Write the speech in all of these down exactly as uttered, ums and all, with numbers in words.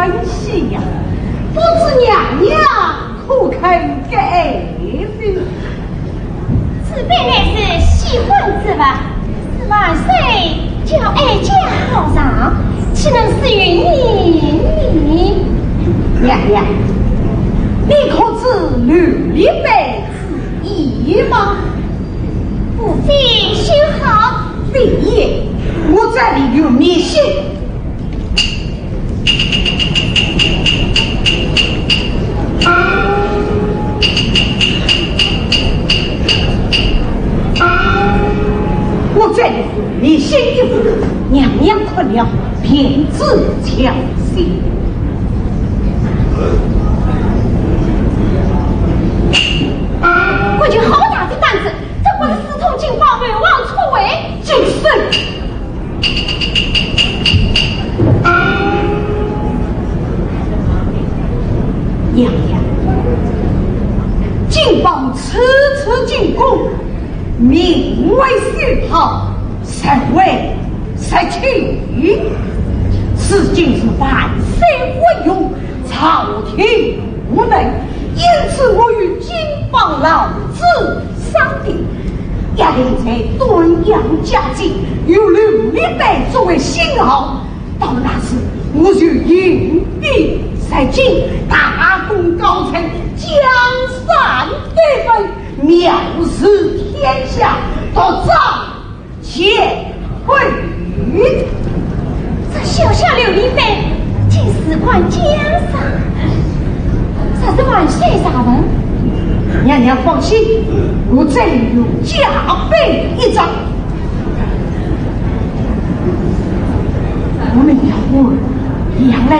欢喜呀，不知娘娘可肯改封？此番乃是喜婚之物，是万岁叫哀家好上，岂能私语你呢？娘娘，你可知刘立碑之意吗？父妃休好。非也，我这里有密信。 我这里有密信一封，娘娘看了便知详细。官军好大的胆子，怎会私通金邦，谋王篡位？噤声！ 娘娘，金邦初次进宫，名为秀袍，实为时期。如今是万岁无用，朝廷无能，因此我与金邦老子商定，约定在端阳佳节，由刘立碑作为信号， 到那时，我就引兵入京，大功告成，江山得分，名扬天下，独掌乾坤。这小小刘立碑，竟事关江山，这是万岁大人。娘娘放心，我这里有嘉碑一张。 我们要问杨兰，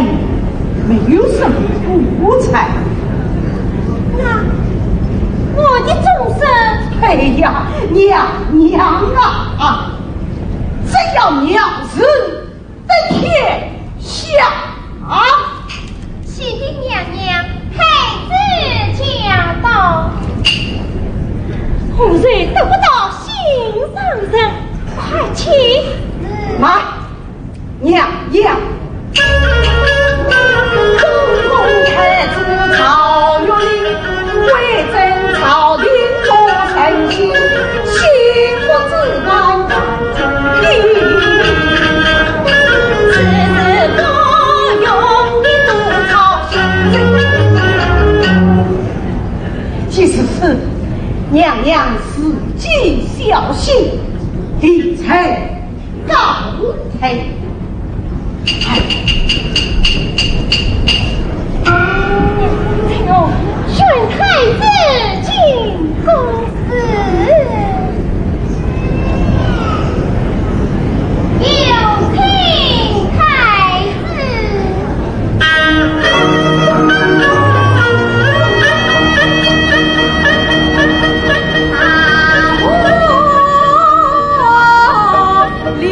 没有什么不才。那我的终身？哎呀，娘娘啊，啊，只要娘子得天下。启禀娘娘，太子驾到。何人得不到心上人？快请。慢。 娘娘。既是此，娘娘自己小心，理财 告退。哎呦，宣太子进宫。有请太子。 刘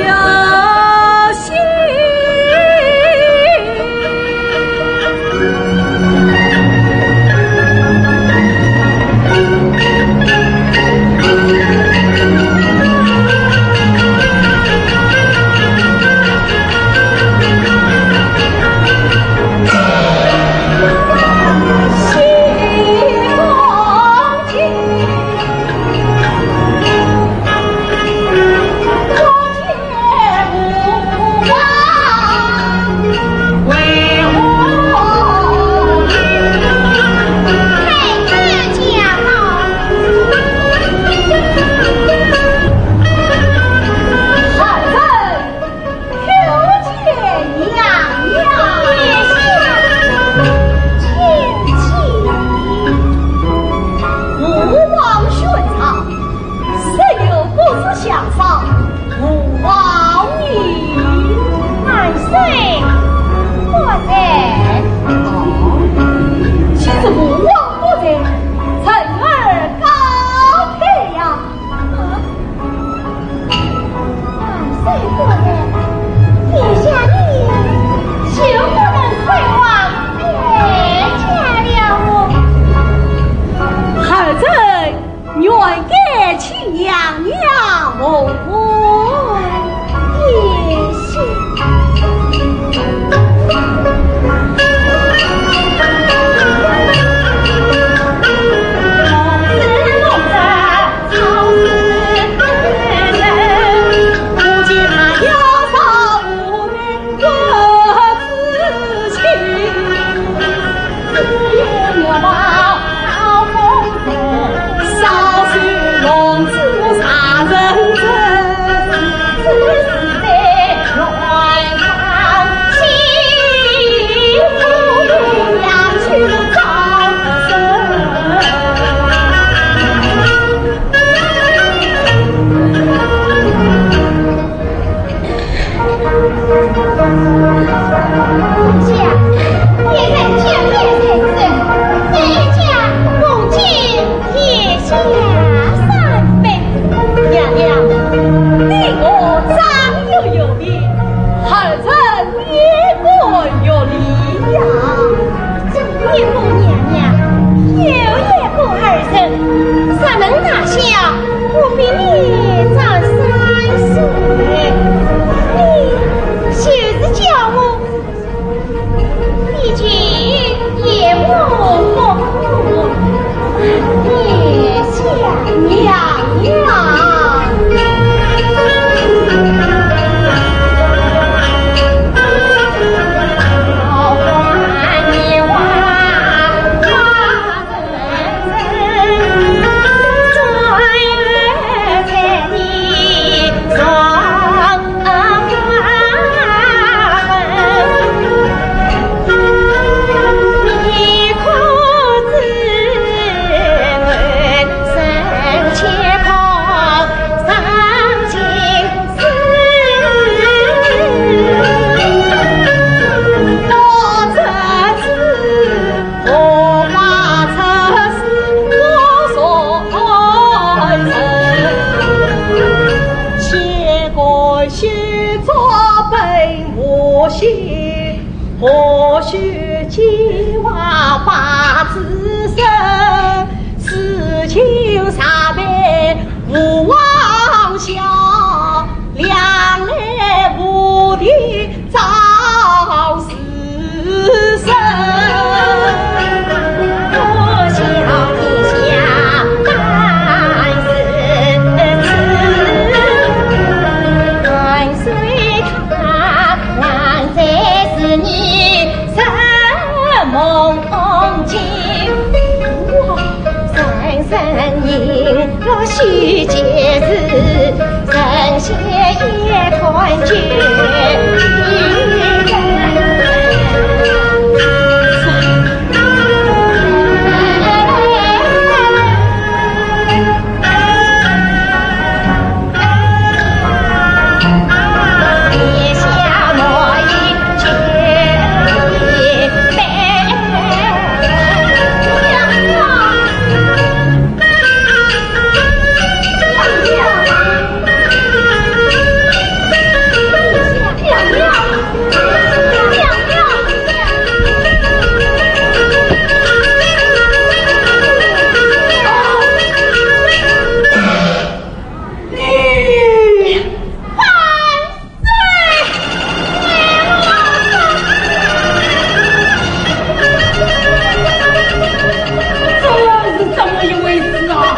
这是怎么一回事啊？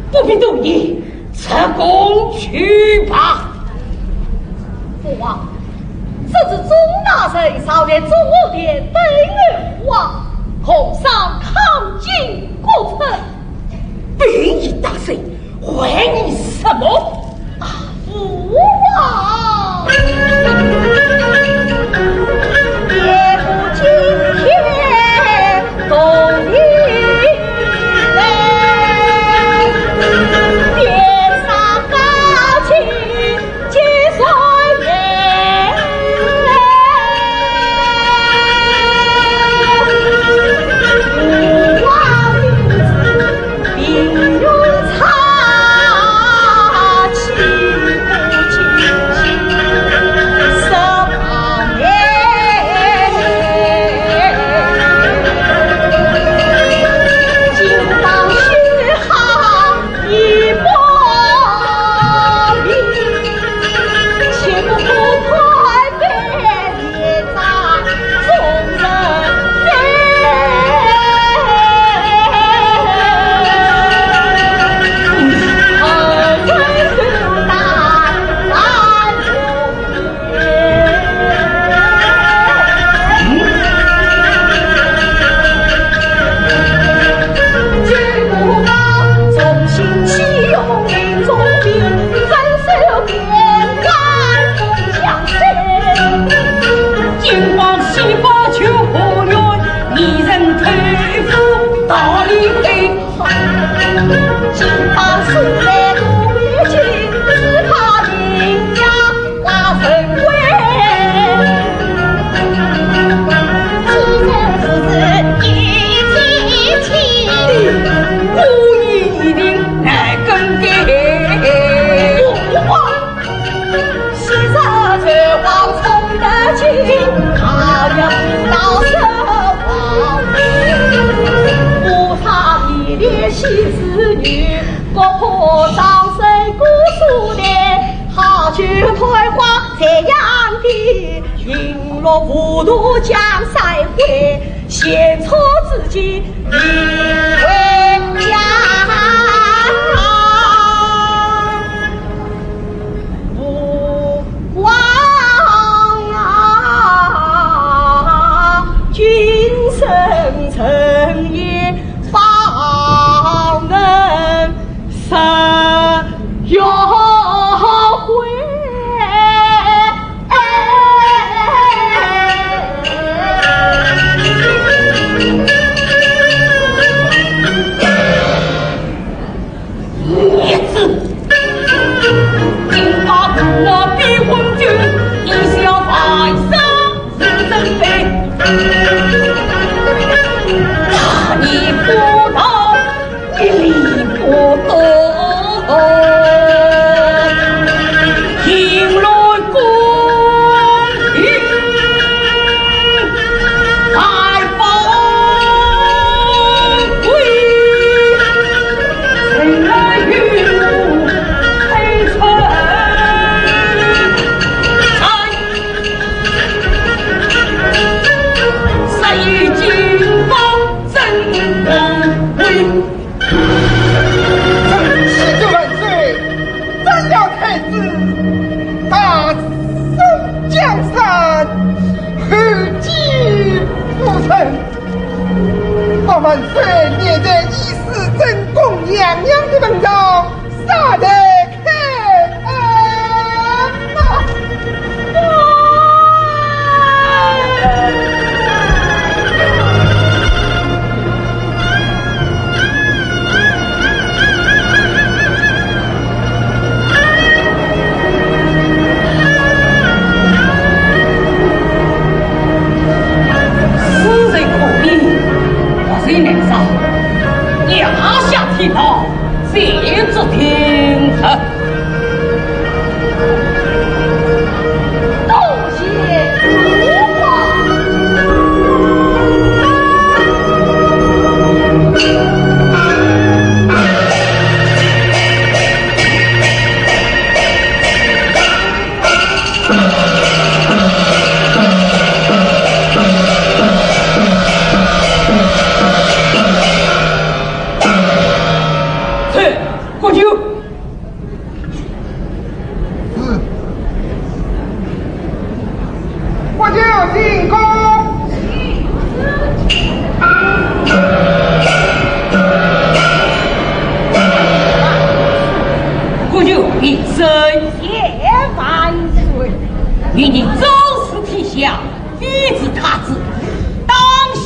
不必多言，出宫去吧。父王，这是钟大人常在中和殿等候父王，皇上康进国策。禀大人，还有什么？啊，父王。我当时姑苏的好酒开花在扬的，云落浮屠江山回，闲坐自己理回家。无望啊，君生成也报恩。 三月回。孽子，竟把我的婚酒以小犯上。 是真的，那你不道，你理不道。迎来宫廷来报归，谁来与我推车？ 恭喜万岁，斩了太子，大宋江山，后继无人。望万岁念在一世正宫娘娘的份上， 赦罪开恩啊！是谁可比？我是南上，压下天堂。 谁知天日？多谢父王。 是，喝酒。是。喝酒，进宫。喝酒，平身。谢万岁。你的招式天下，一字太子，当下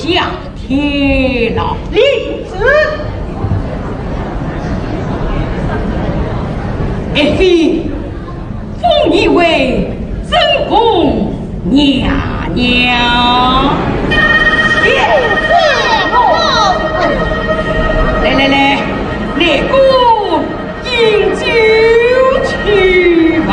天老。领旨。爱妃，封你为正宫娘娘。谢父王。来来来，内宫 饮酒去吧。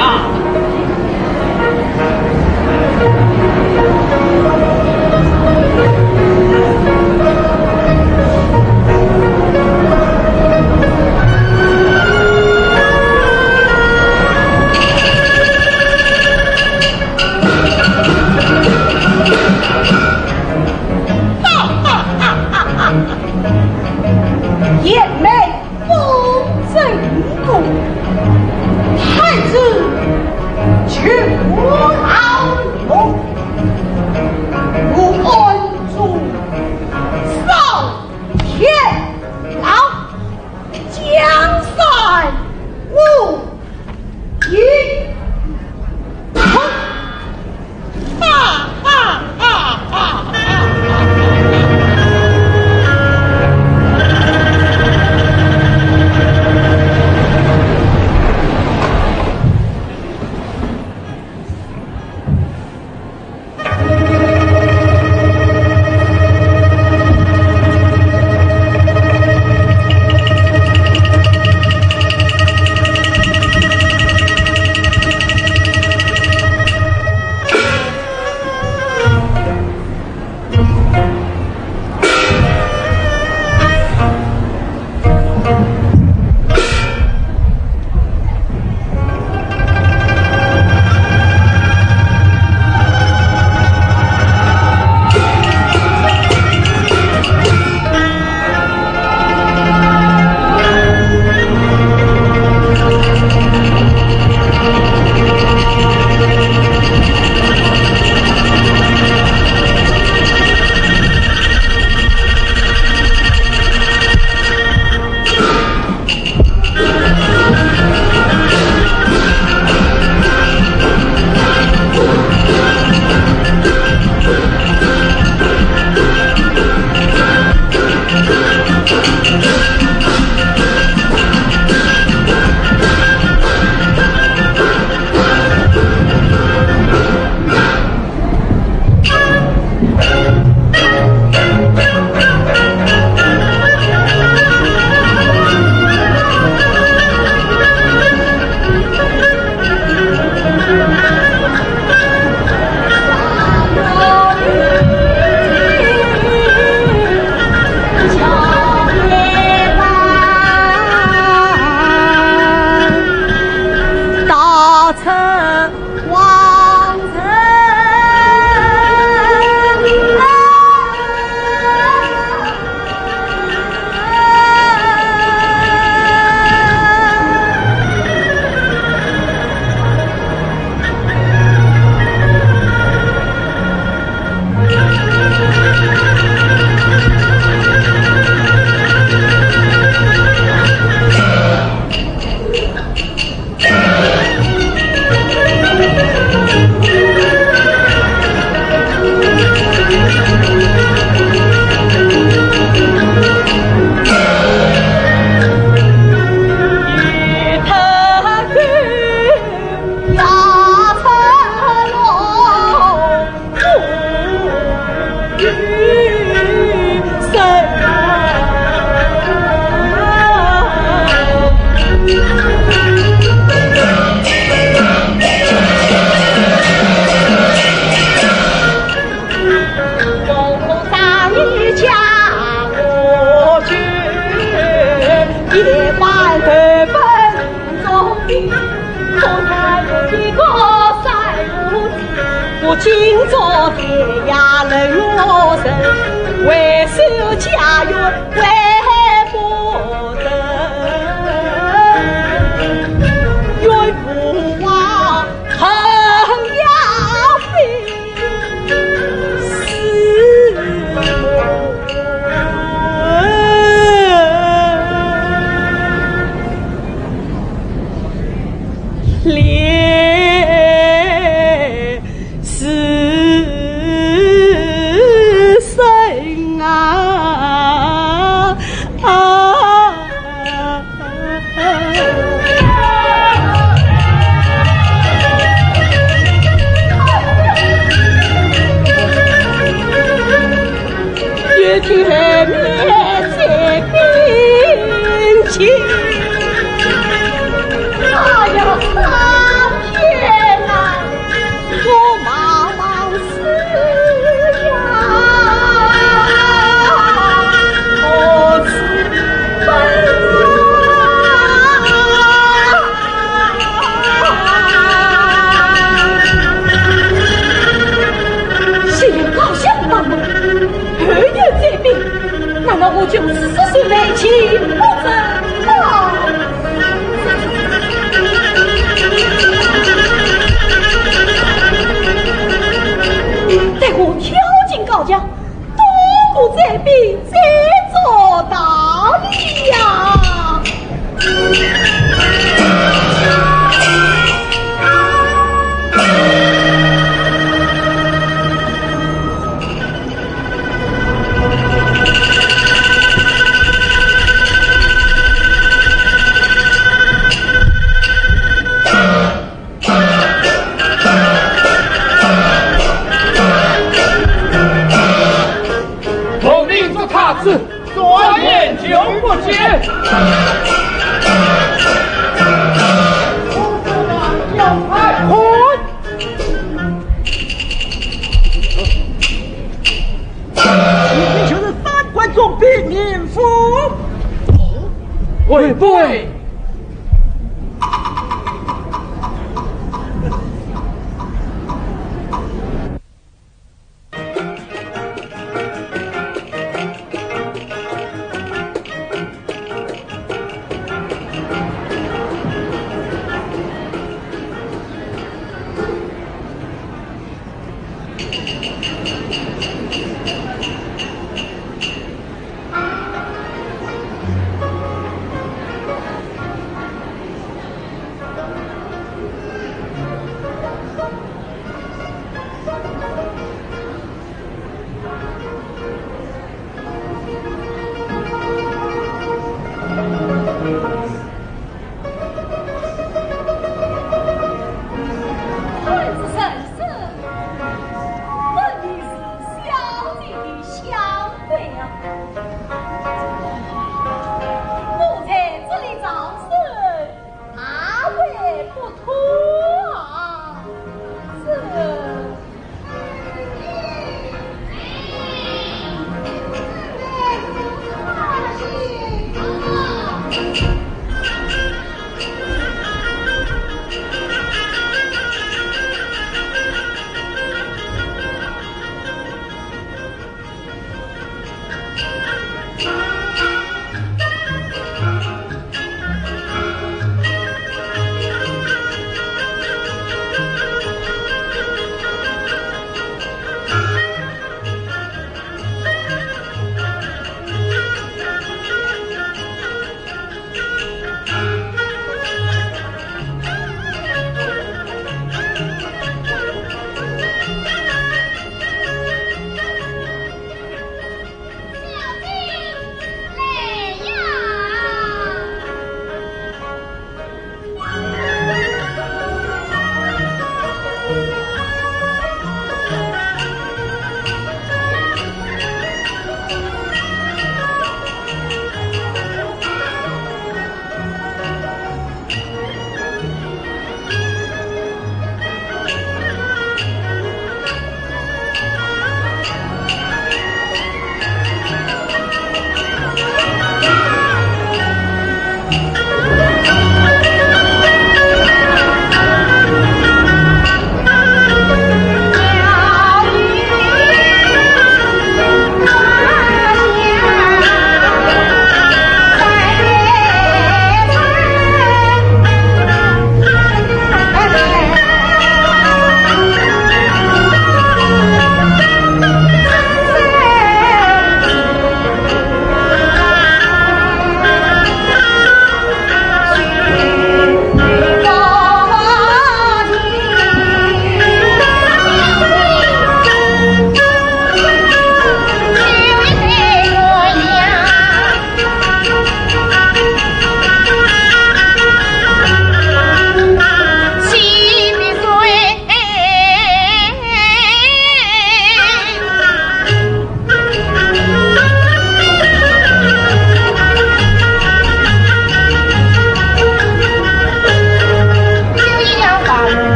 哎呀，上天啊！ 我茫茫四野，何处奔啊？先高相帮忙，后有追兵，难道我就此时受累，岂不成吗？ 待我跳进高墙，躲过追兵，再做道理呀。 奉命捉太子，转眼就不见。快！ 请就是三关总兵严复。喂，喂。 问是什么事？问你是小姐的相会啊。我在这里招生， 哪位不妥啊？这…… 哎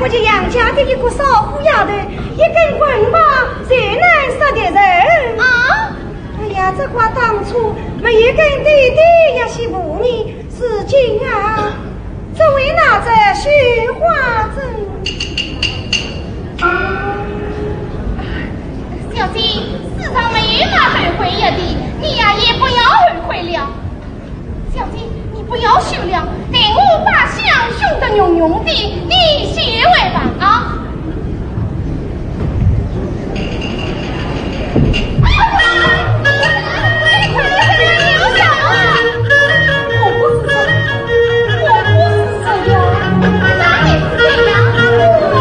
我家杨家的一个少妇丫头，一根棍棒就能杀敌人。啊？哎呀，只怪当初没有跟爹爹一些父义，如今啊，怎会拿这绣花针？小姐，世上没有那后悔药的，你呀，也不要后悔了。 小姐，你不要绣了，待我把香薰的浓浓的，你写为吧，啊。我不是这样，我不是这样。哪里是这样？我，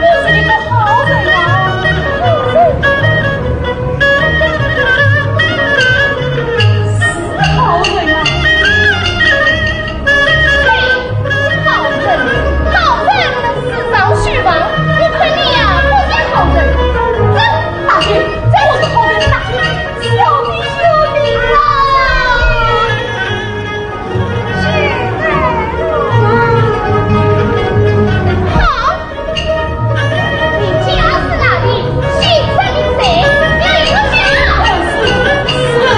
我是一个好人啊。是好人啊。谁是好人？好人能世上虚妄，我看你呀，不是好人。走，大姐，这我是好人，大姐，救命，救命啊！好。 你家住哪里？姓甚名谁？要有个家。家住在天津。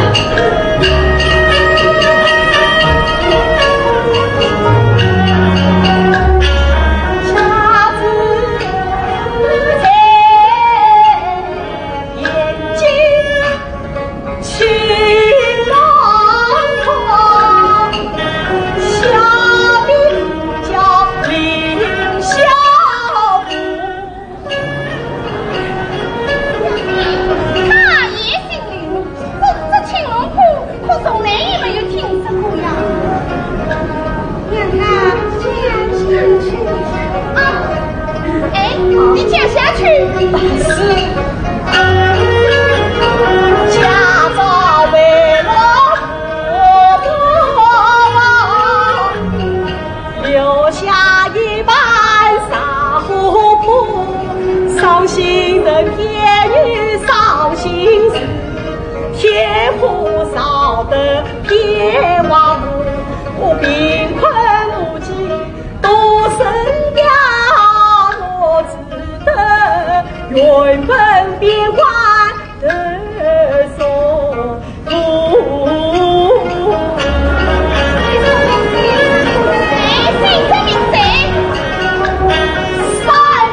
他也姓林，这，这青龙窟可从来也没有听说过呀。 让他先进去。啊，哎，你讲下去。是。家道为了我留下一半沙湖泊，伤心人偏有伤心事，天荒烧得 变瓦屋，我贫困无计度生涯，我只得原本变化的所图。谁？谁？谁？三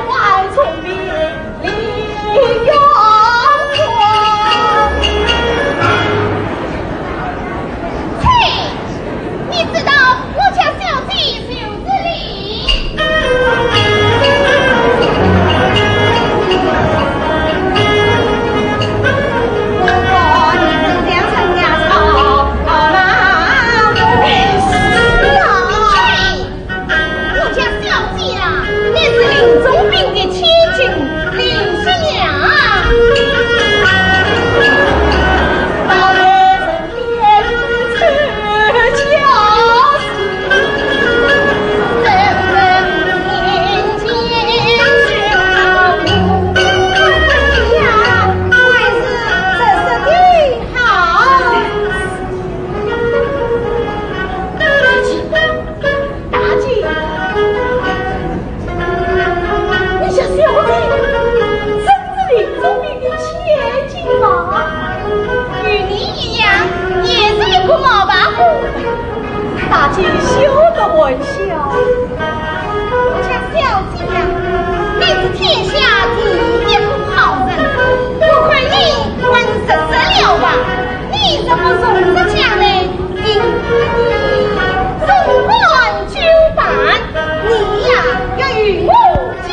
万重病 李永和。嘿，你知道我家小姐就是你。我说你真像人家吵啊，我是啊。 我家小姐啊，乃是林中宾的千金林新娘。大姐，你家小姐真是林中宾的千金吗？与你一样，也是一个冒牌货。大姐休得玩笑。我家小姐呀，你是天下第一个好人，我看你还是认了吧。你若不从实讲来， 总管就办，你呀，要与我讲。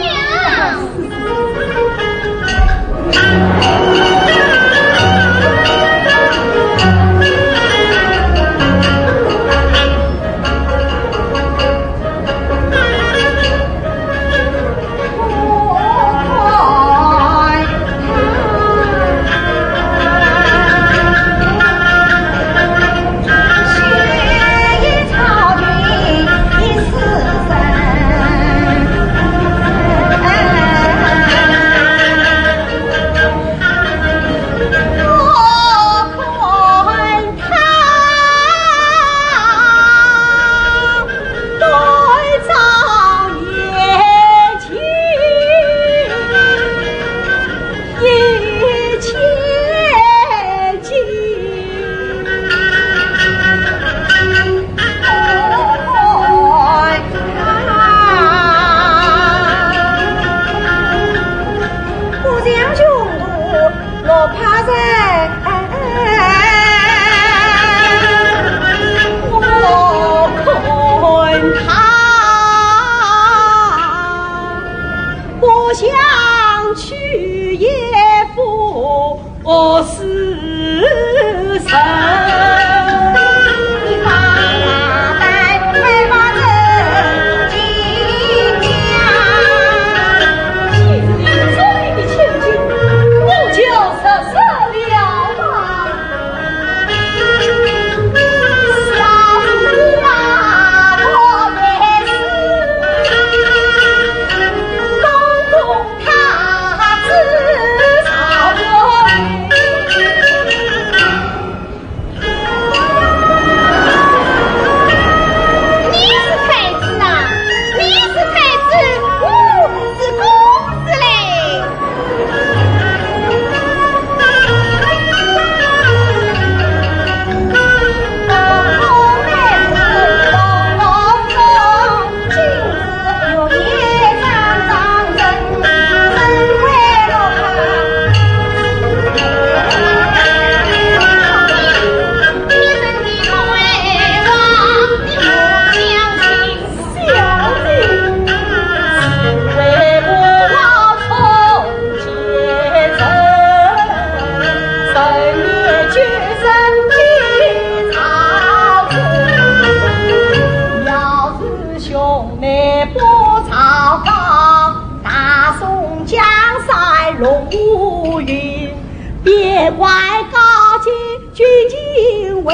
万家将军为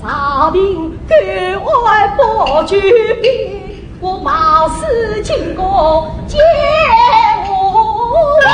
朝廷，敢爱不救兵，我冒死进宫见吾王。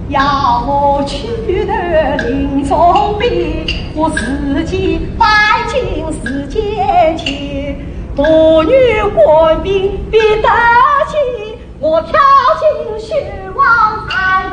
要我去的林中边，我自己拜见世间去，多有官兵必得见，我跳进雪王山。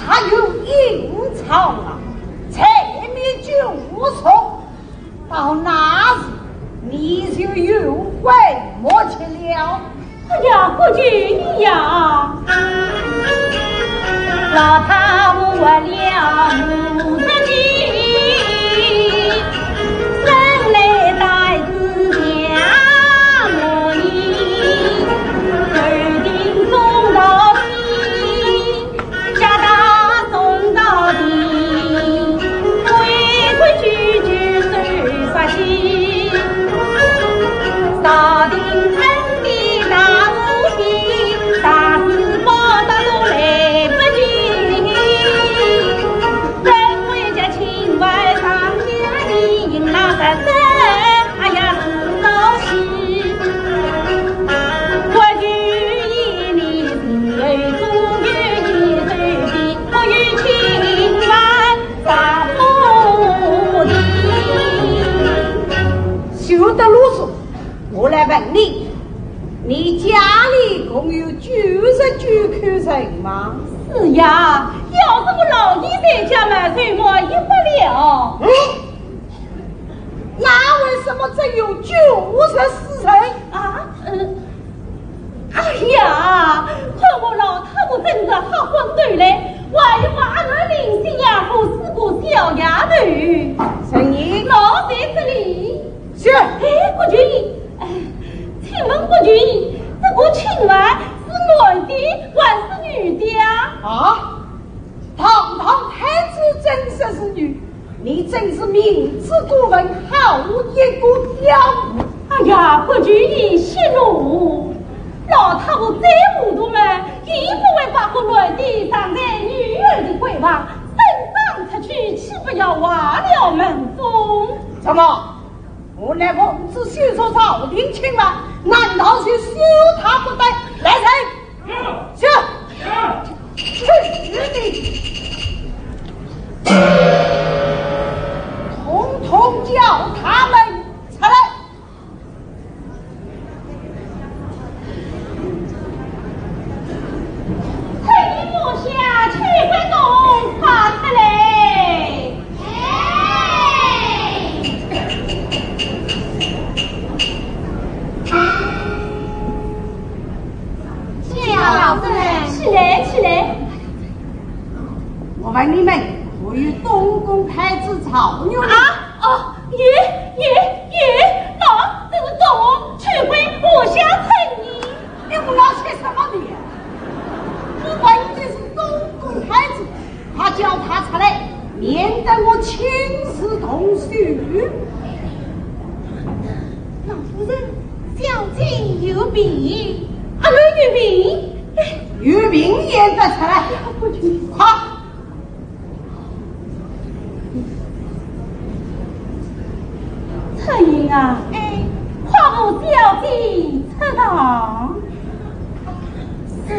还有一无常啊，在面就无从，到那时你就有悔莫及了。哎呀，不求你呀！老太婆活了五十年，生来带子强我呢，头顶中道心。 家大中到底，规规矩矩守法纪。朝廷恩典大无边，大事报答都来不及。身为家清白上天的，应那三生，哎呀，是高兴。我与你心为主，与你手心。 不与情郎在不停。休得啰嗦，我来问你，你家里共有九十九口人吗？是呀，要是我老爷在家嘛，就满意不了。嗯，那为什么只有九十四人？啊，嗯。 哎呀，看我老太婆真是吓昏头了，还有我阿囡林新娘和四个小丫头。陈英。老在这里。是。哎，国舅爷，哎，请问国舅爷，这个青娃是男的还是女的啊？啊？ 堂堂太子正室之女，你真是明知故问，好一个刁妇！哎呀，国舅爷息怒，老太婆再糊涂嘛，也不会把个男的当成女儿的闺房，送上出去，岂不要坏了门风？怎么？我乃奉旨修除朝廷青娃，难道就休他不得？来人！ 是。是。是。统统叫他们出来。快点坐下，去快动，快出来。 起来，起来。我问你们，可有东宫太子赵玉？啊，哦，有，有，有，喏，这是东宫去回，我想请你。你胡闹些什么的？我问你的是东宫太子， 快叫他出来，免得我亲自动手。老夫人，小姐有病。啊，有病？有病也得出来。快！ 春英啊，哎，快扶小姐出堂。是。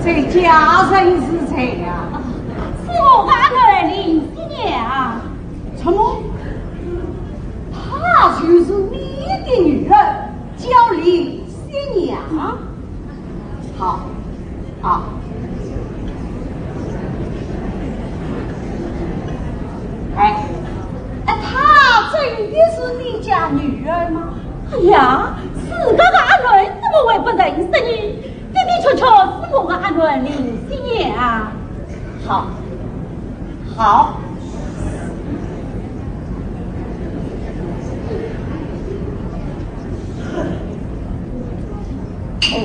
这家人是谁呀？是我阿囡林新娘。什么？她就是你的女儿，叫林新娘？好，好。哎，哎，她真的是你家女儿吗？哎呀，自家的阿囡怎么会不认识呢？的的确确是我的阿囡林新娘啊。好， 好。哎。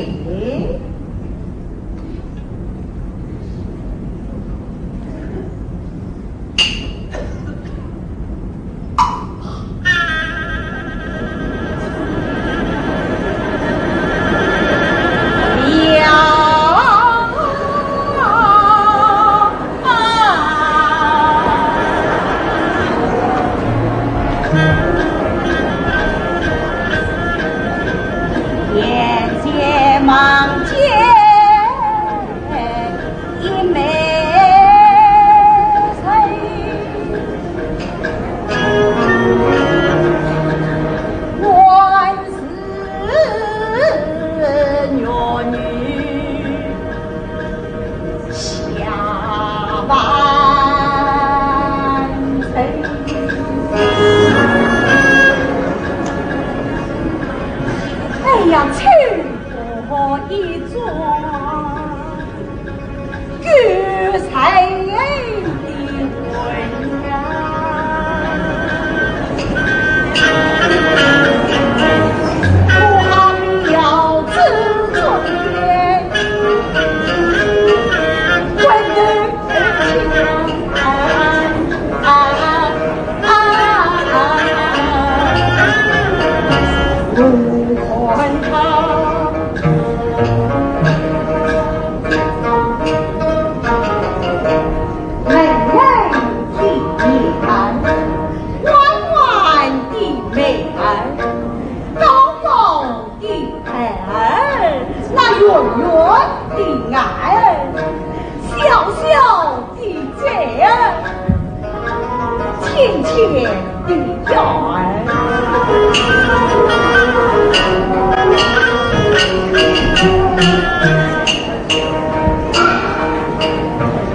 的爱儿，小小的崽儿，浅浅的怨儿。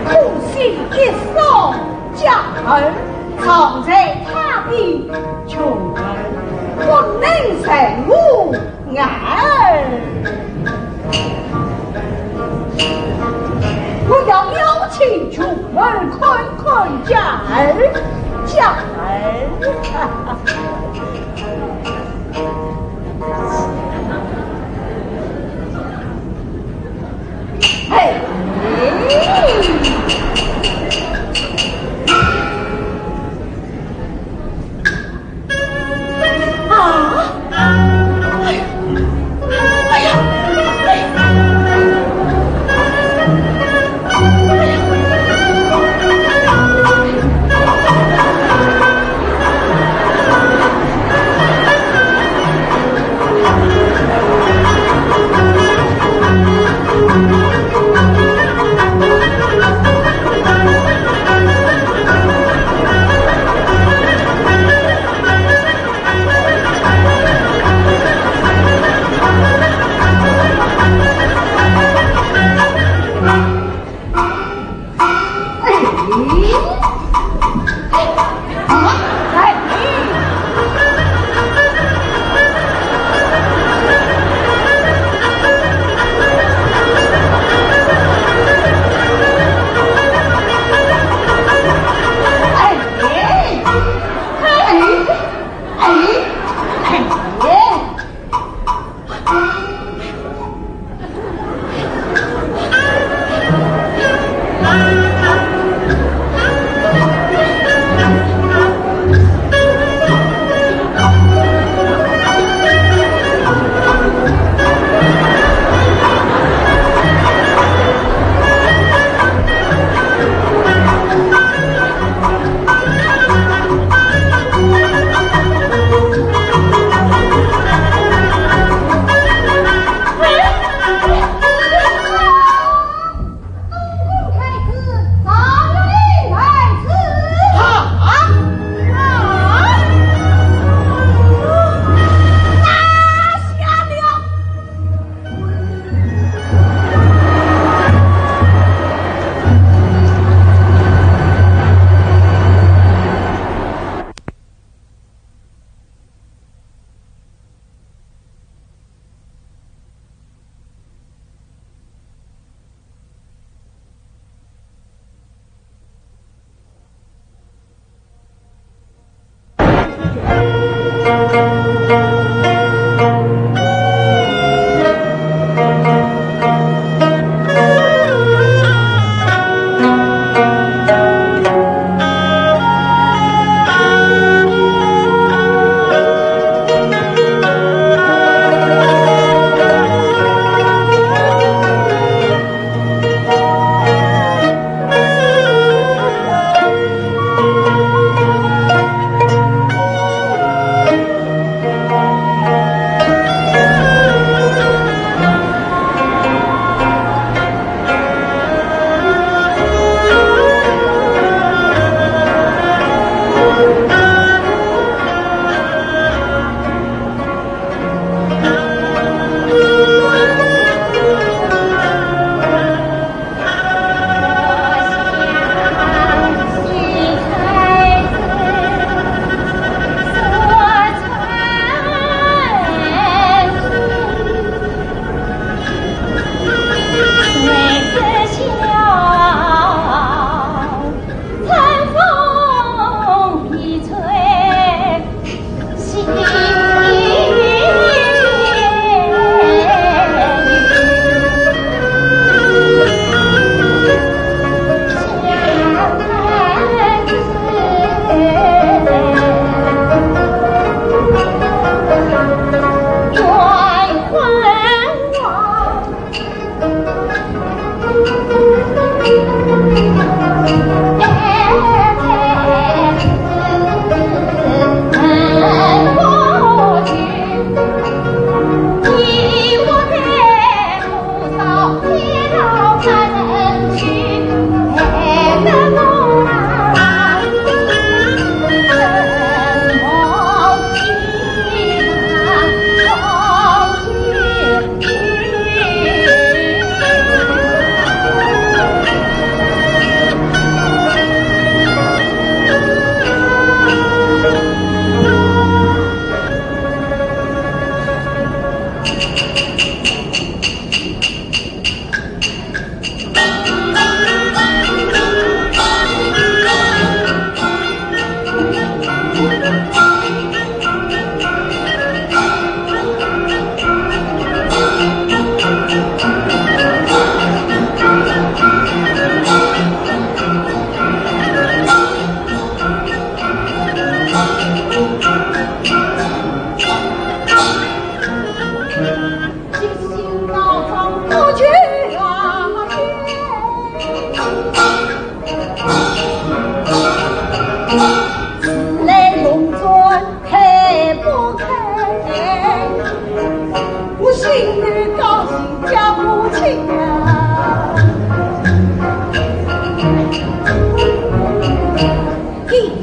不惜一双佳儿，藏在他的穷儿，不能成我 儿，我要邀请穷儿看看佳儿，佳儿。嘿。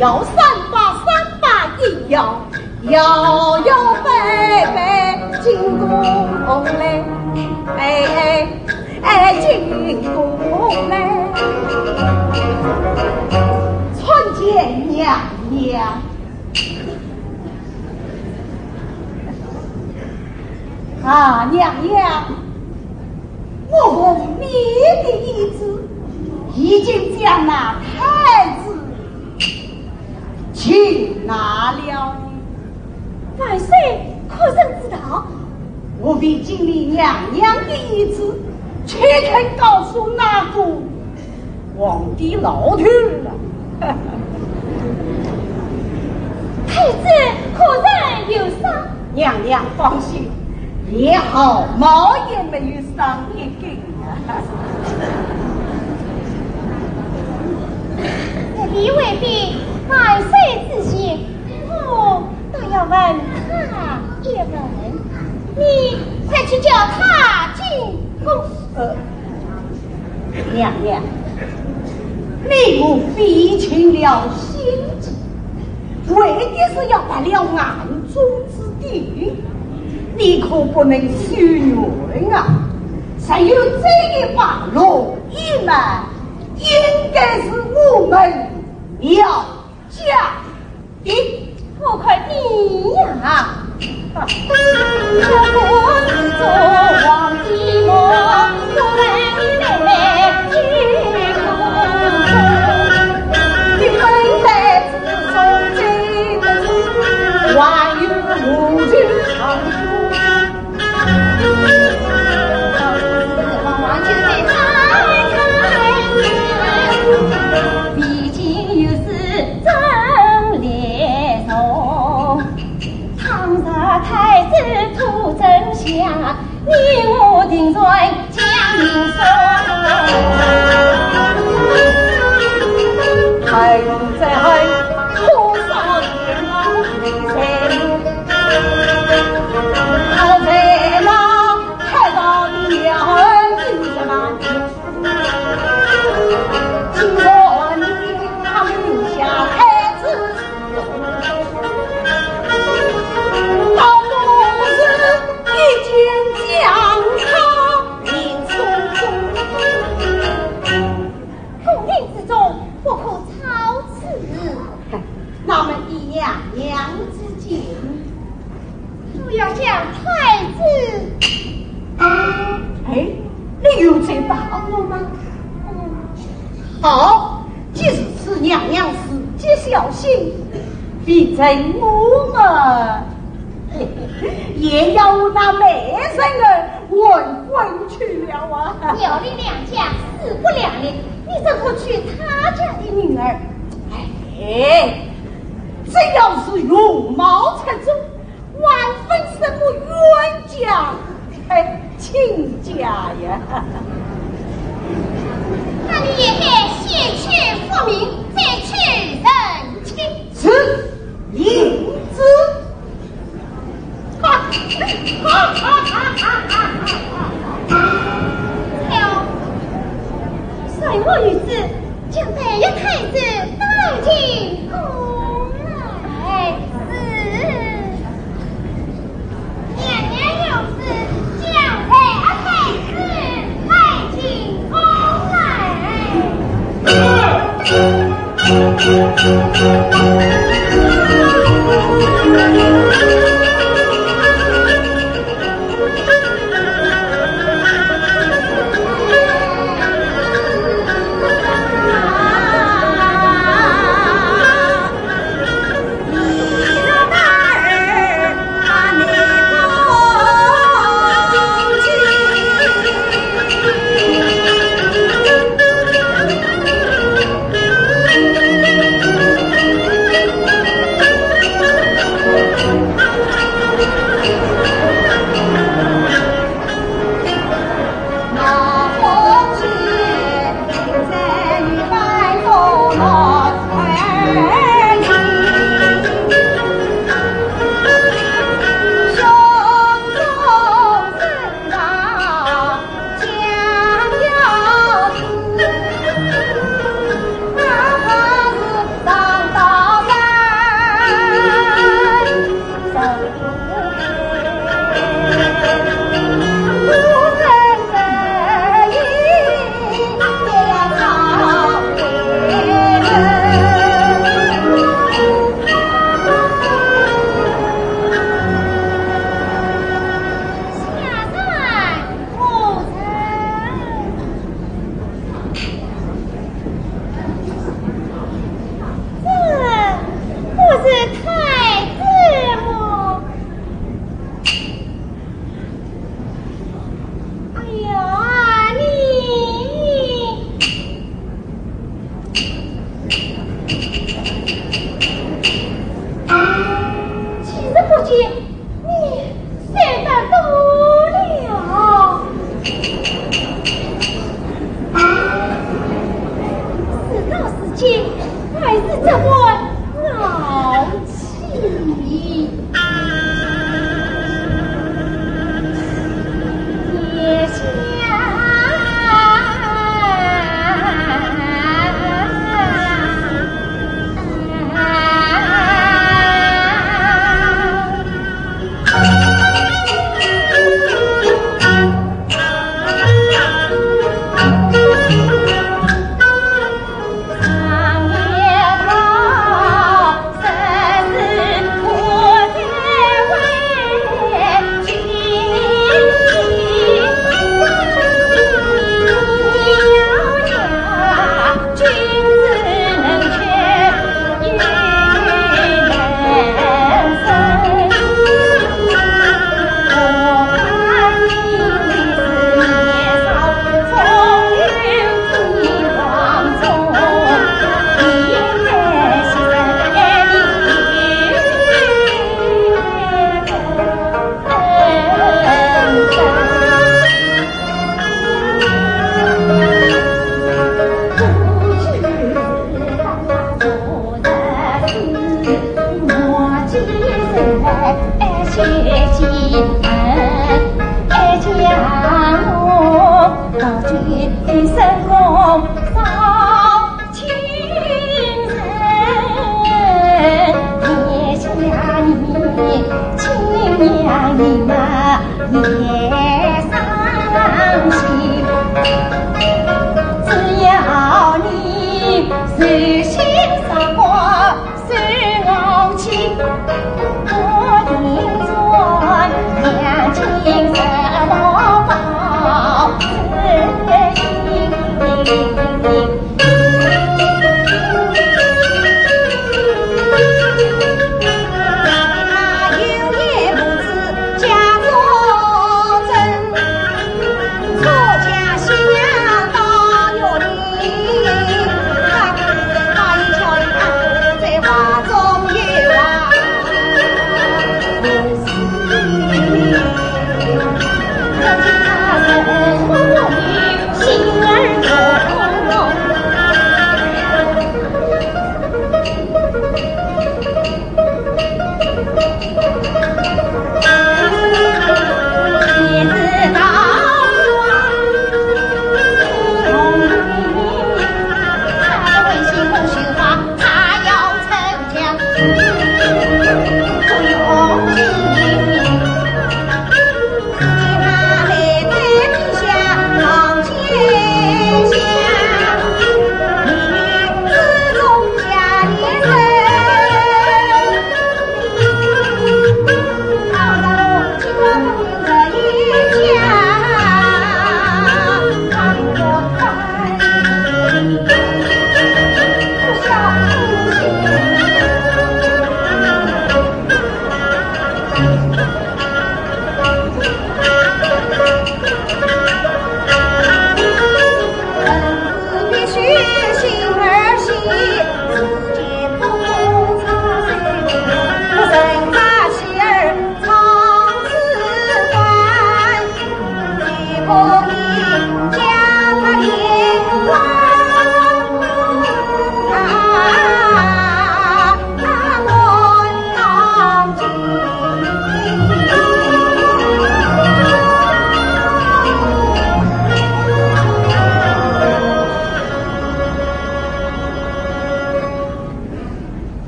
摇三把，三把一摇，摇摇摆摆进宫来，哎哎哎，进宫来，参见娘娘。啊，娘娘， 我奉你的懿旨，已经将那太子擒拿了。万岁可曾知道？我未经你娘娘的懿旨，岂肯告诉那个 皇帝老头了。太子可曾有赏？娘娘放心，连毫毛也没有赏一根啊。这里未必万岁之心，我倒要问他一问。你快去叫他进宫。呃， 娘娘，你我费尽了心机，为的是要夺了案中之地，你可不能许愿啊！只有这一把龙椅嘛，应该是我们苗家 的。我看你呀，宫廷之中不可吵吵。那么依娘娘之见？ 主要将太子。哎，你有这把握吗？嗯。好，既如此，娘娘自己小心，反正我们也要那美人儿 滚滚去了啊！苗林两家势不两立，你怎不娶他家的女儿？哎，只要是容貌出众，还分什么冤家，哎，亲家呀。那你也该先去复命，再去成亲。是，领旨。 哎呦，谁我女子，将白玉太子带进宫来。是。娘娘有旨，将白玉太子带进宫来。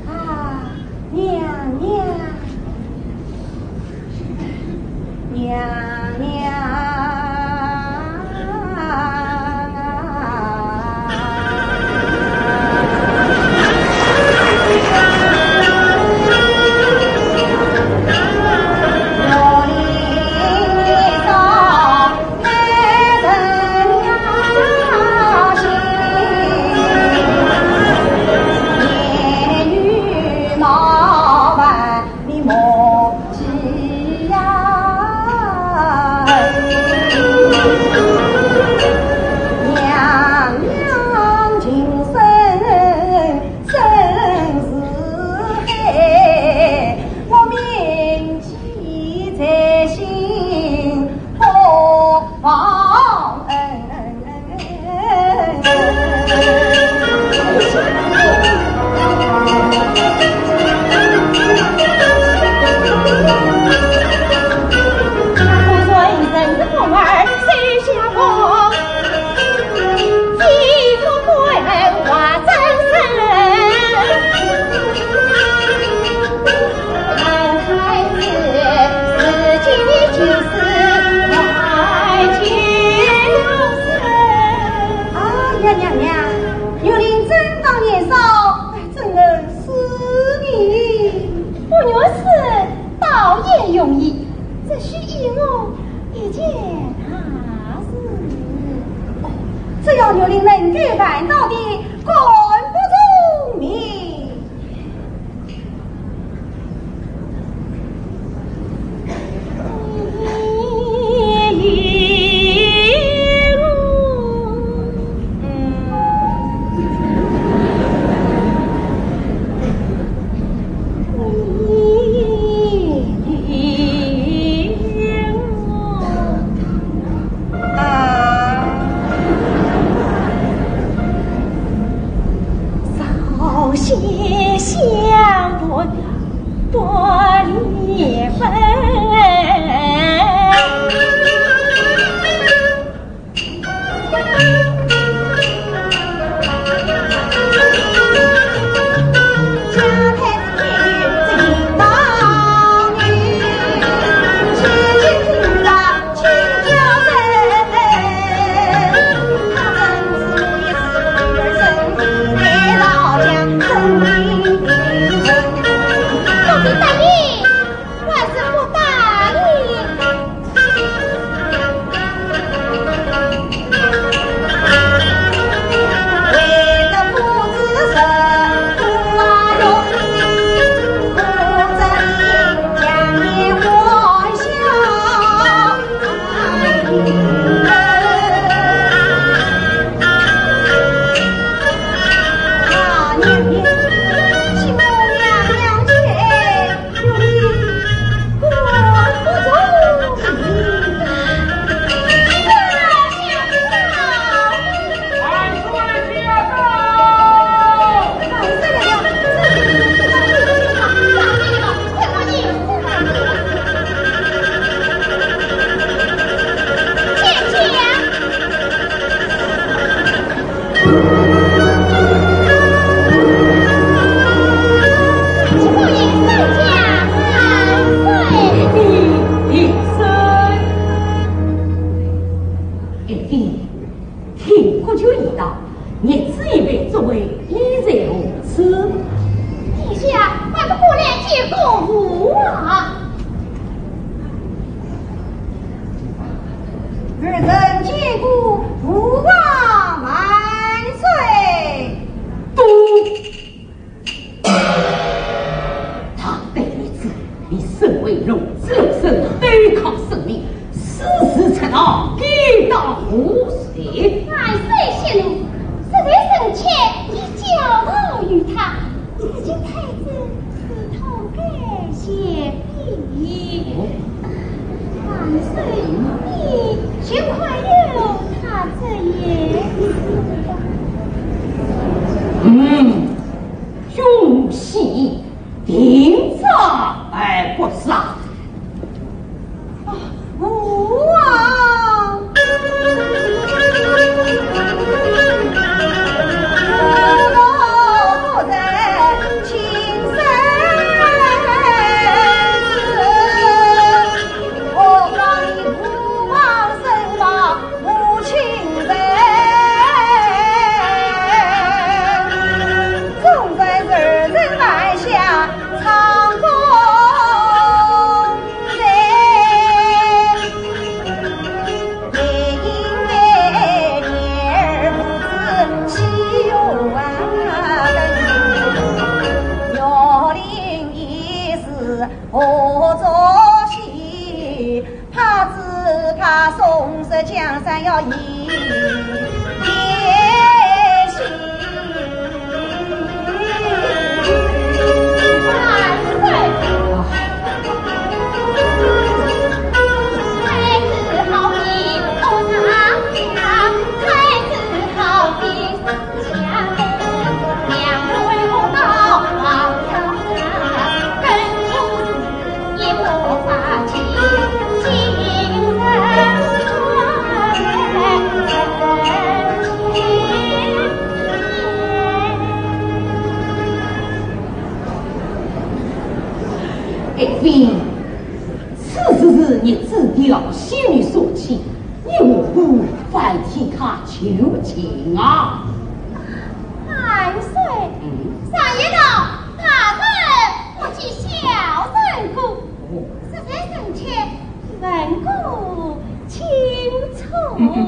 啊，娘娘，娘娘。啊呀，娘娘，玉林真当年少，怎能是你？不愿是，倒也容易，只需依我一件大事。哦，只要玉林能够办到的，敢不从命。一道，日子一般作为，意在何处？殿下，还不过来见过父王。儿臣见过父王万岁。嘟！大胆女子，你身为龙子龙孙，对抗神明，私自出逃，该当何罪？万岁息怒，实在臣妾已交代于他，如今太子是痛改邪变。万岁，你休怪有他之言。嗯，恭喜，定斩而不杀。父王。爱妃，此事是逆子调戏你所起，你何故反替他求情啊？万岁，嗯？常言道，大人不计小人过，哦。实在臣妾问个清楚。嗯，嗯，嗯。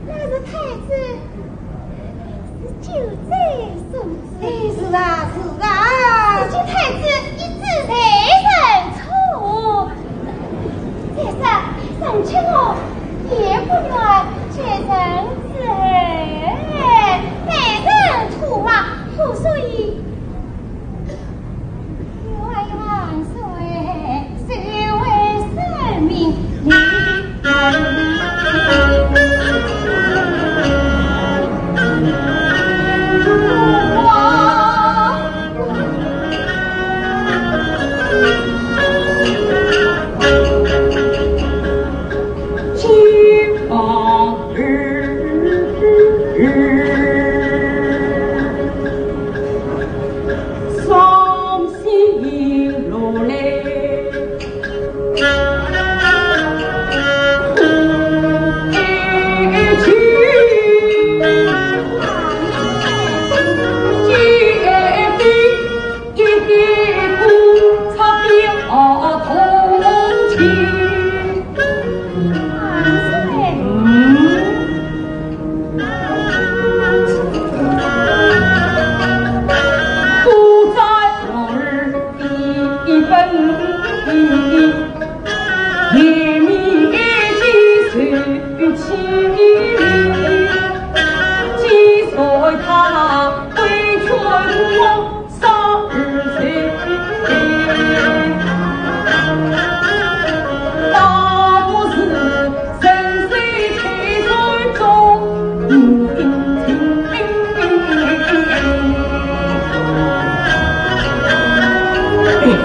那是太子，是酒醉所致。哎，是啊，是啊。如今太子已知罪认错，再说，臣妾我也不愿见人之后，被人唾骂，故所以 哎，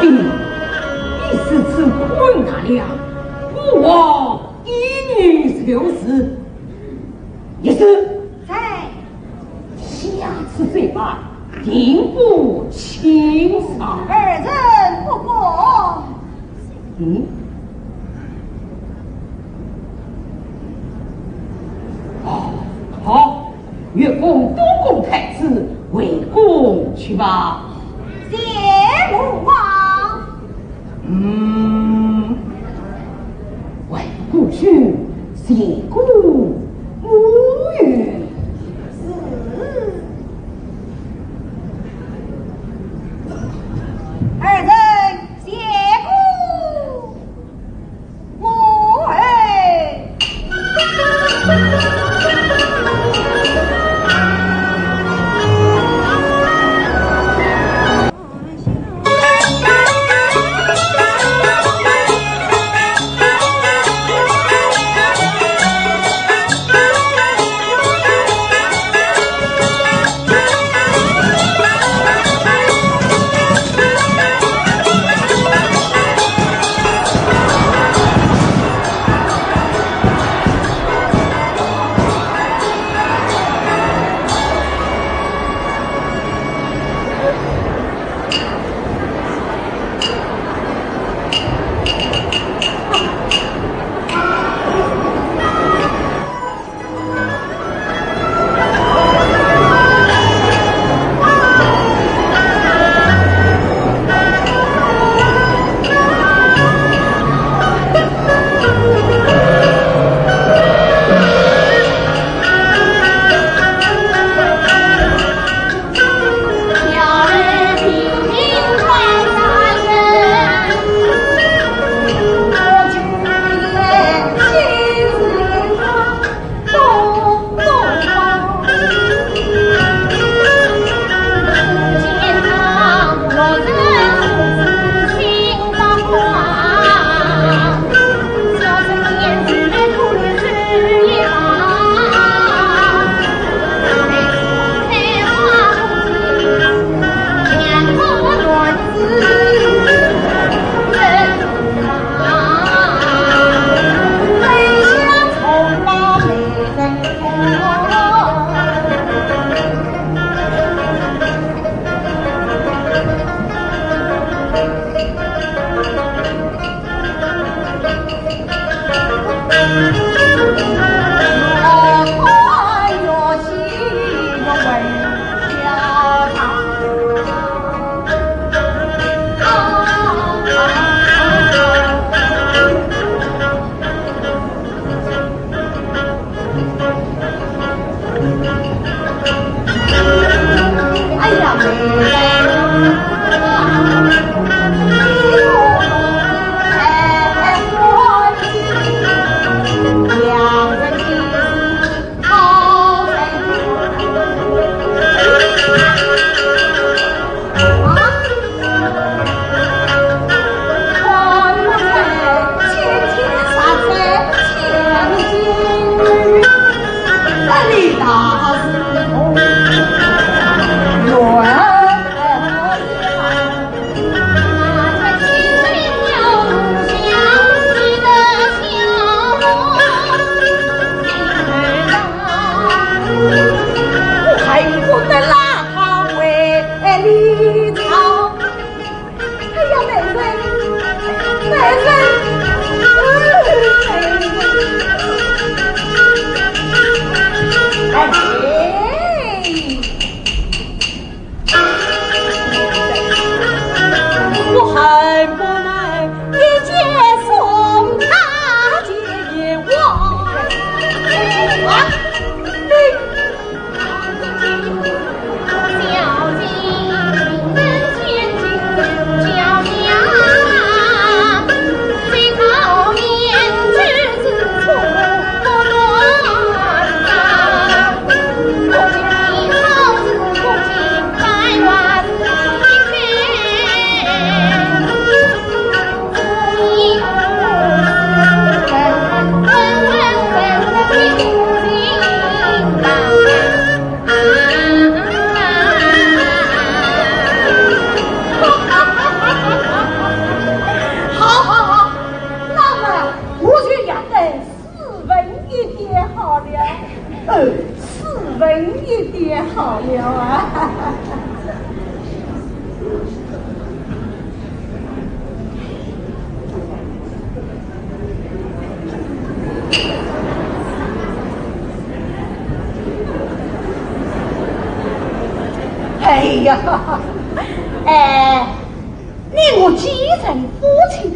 你如此困难了，父王依你就是。 一声。在。下次再犯，定不轻饶。儿臣不敢。嗯？啊，月宫东宫太子，回宫去吧。谢母王。嗯，回宫去，谢过母爷。是。二人谢过。 母后。哎呀，妹妹，妹妹，哎。 我恨不能一剑送他前往。啊，你好，好，好，那么我就要等 斯文一点好了，呃，斯文一点好了啊。哎呀，哎，你我既成夫妻，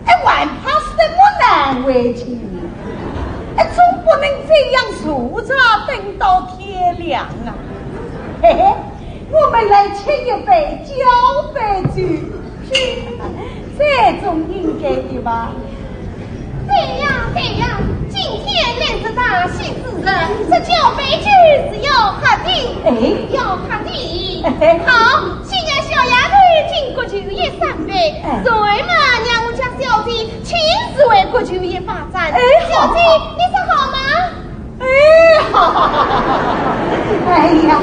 哎，还怕什么难为情？哎，总不能这样守着等到天亮啊。嘿嘿，我们来吃一杯交杯酒，这总应该的吧？ 对呀，对呀，今天乃是大喜之日，这交杯酒是要喝的，哎。要喝的。哎。好，先让小丫头敬国舅爷三杯，哎。然后嘛，让我家小姐亲自为国舅爷把盏。哎，好。小姐，你说好吗？ 哎，好，好，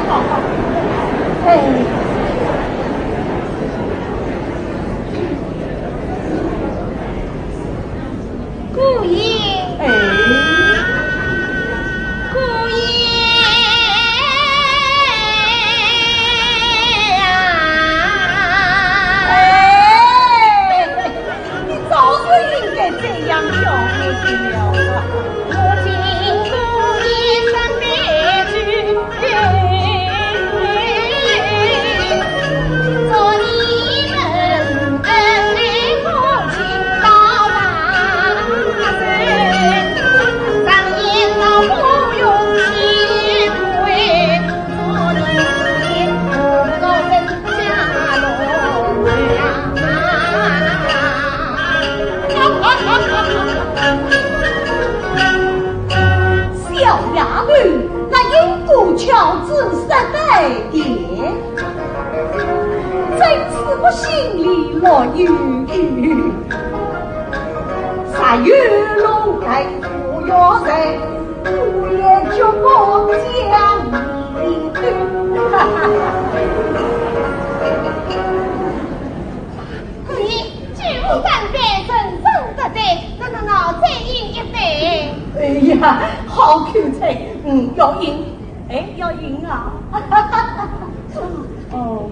好，好。哎。姑爷，哎。姑爷呀。哎。 你早就应该这样教孩子了啊。小丫头，那因果巧子实在的，真是我心里乐悠悠。啥有路来不要人，我也就不讲你。你酒干杯，人生得对，那那那，再饮一杯。哎呀，好口才，嗯，要饮，哎，要饮啊。哦，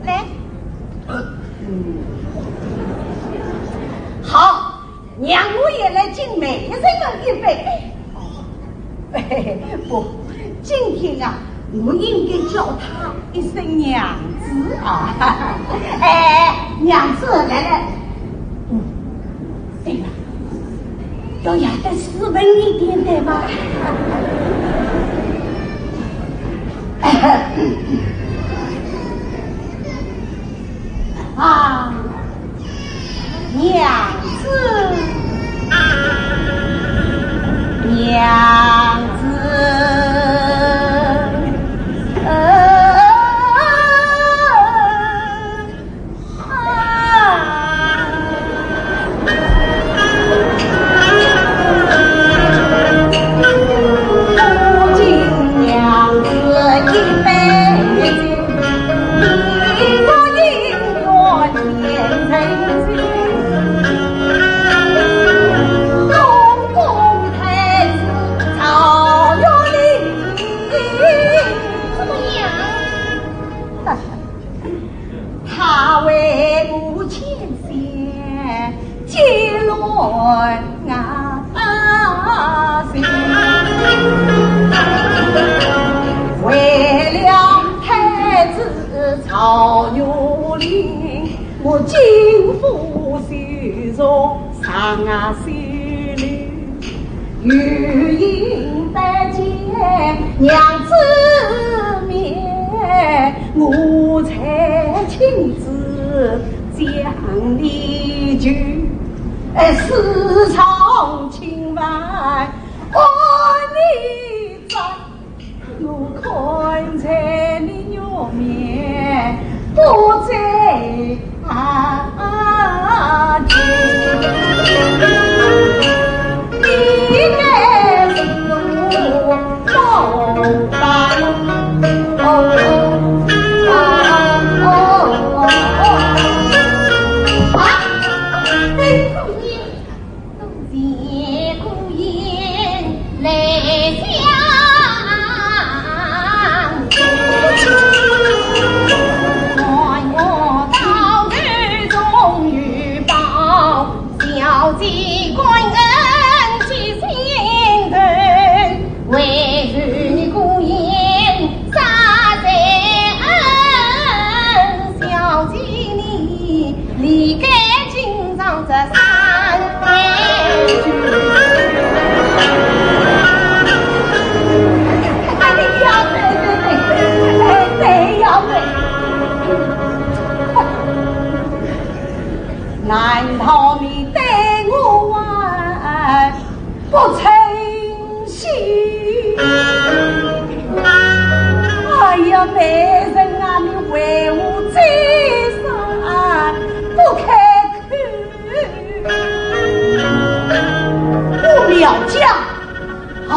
来。嗯。好，让我也来敬每一个人一杯。哦，不，今天啊，我应该叫他一声娘子啊。哎，娘子，来来。嗯，对了，要让他斯文一点，对吧？啊，娘子，娘子，呃。 怎么样？ 他为母牵线，解乱我心。为了太子曹玉林，我金府受辱上啊受累。 有幸拜见娘子面，我才亲自讲理由。哎，事成亲还，恩义在，我看在你肉面，不在 啊，人啊，你为我再三不开口。我苗家 豪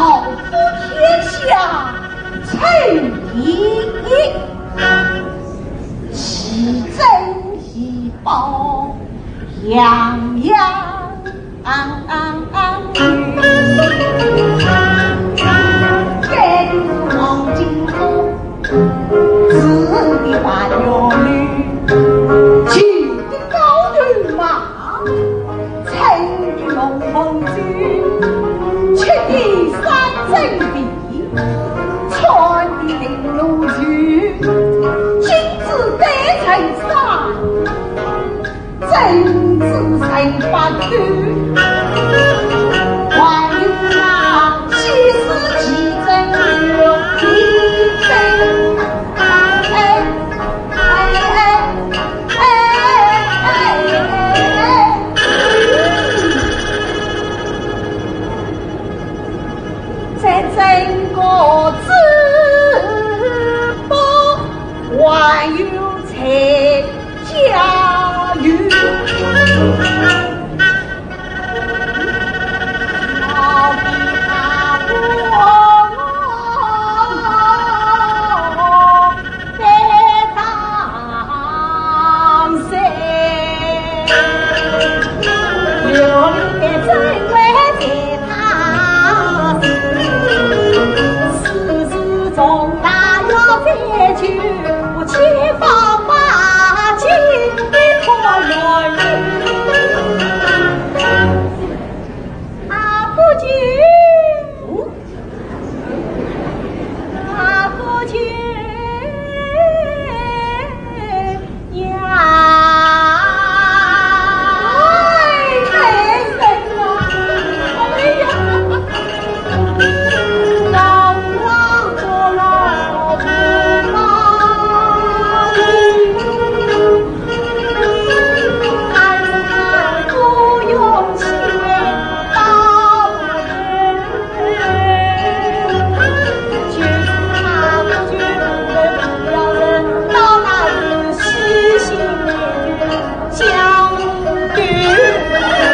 富天下称第一，奇珍异宝样样有。该地是黄金屋，住的白玉楼，骑的高头马， 乘的龙凤舟，吃的三珍皮，穿的绫罗裙，金子戴在身上，珍珠在发光。还有那稀世奇珍玉，哎，哎，哎，哎。 在整个珠宝还有在家园。好比那我 在当时，有你的真为在当时，世事重大要追究，我七宝八珍的可原因。啊，不急。 啊，不急呀。哎，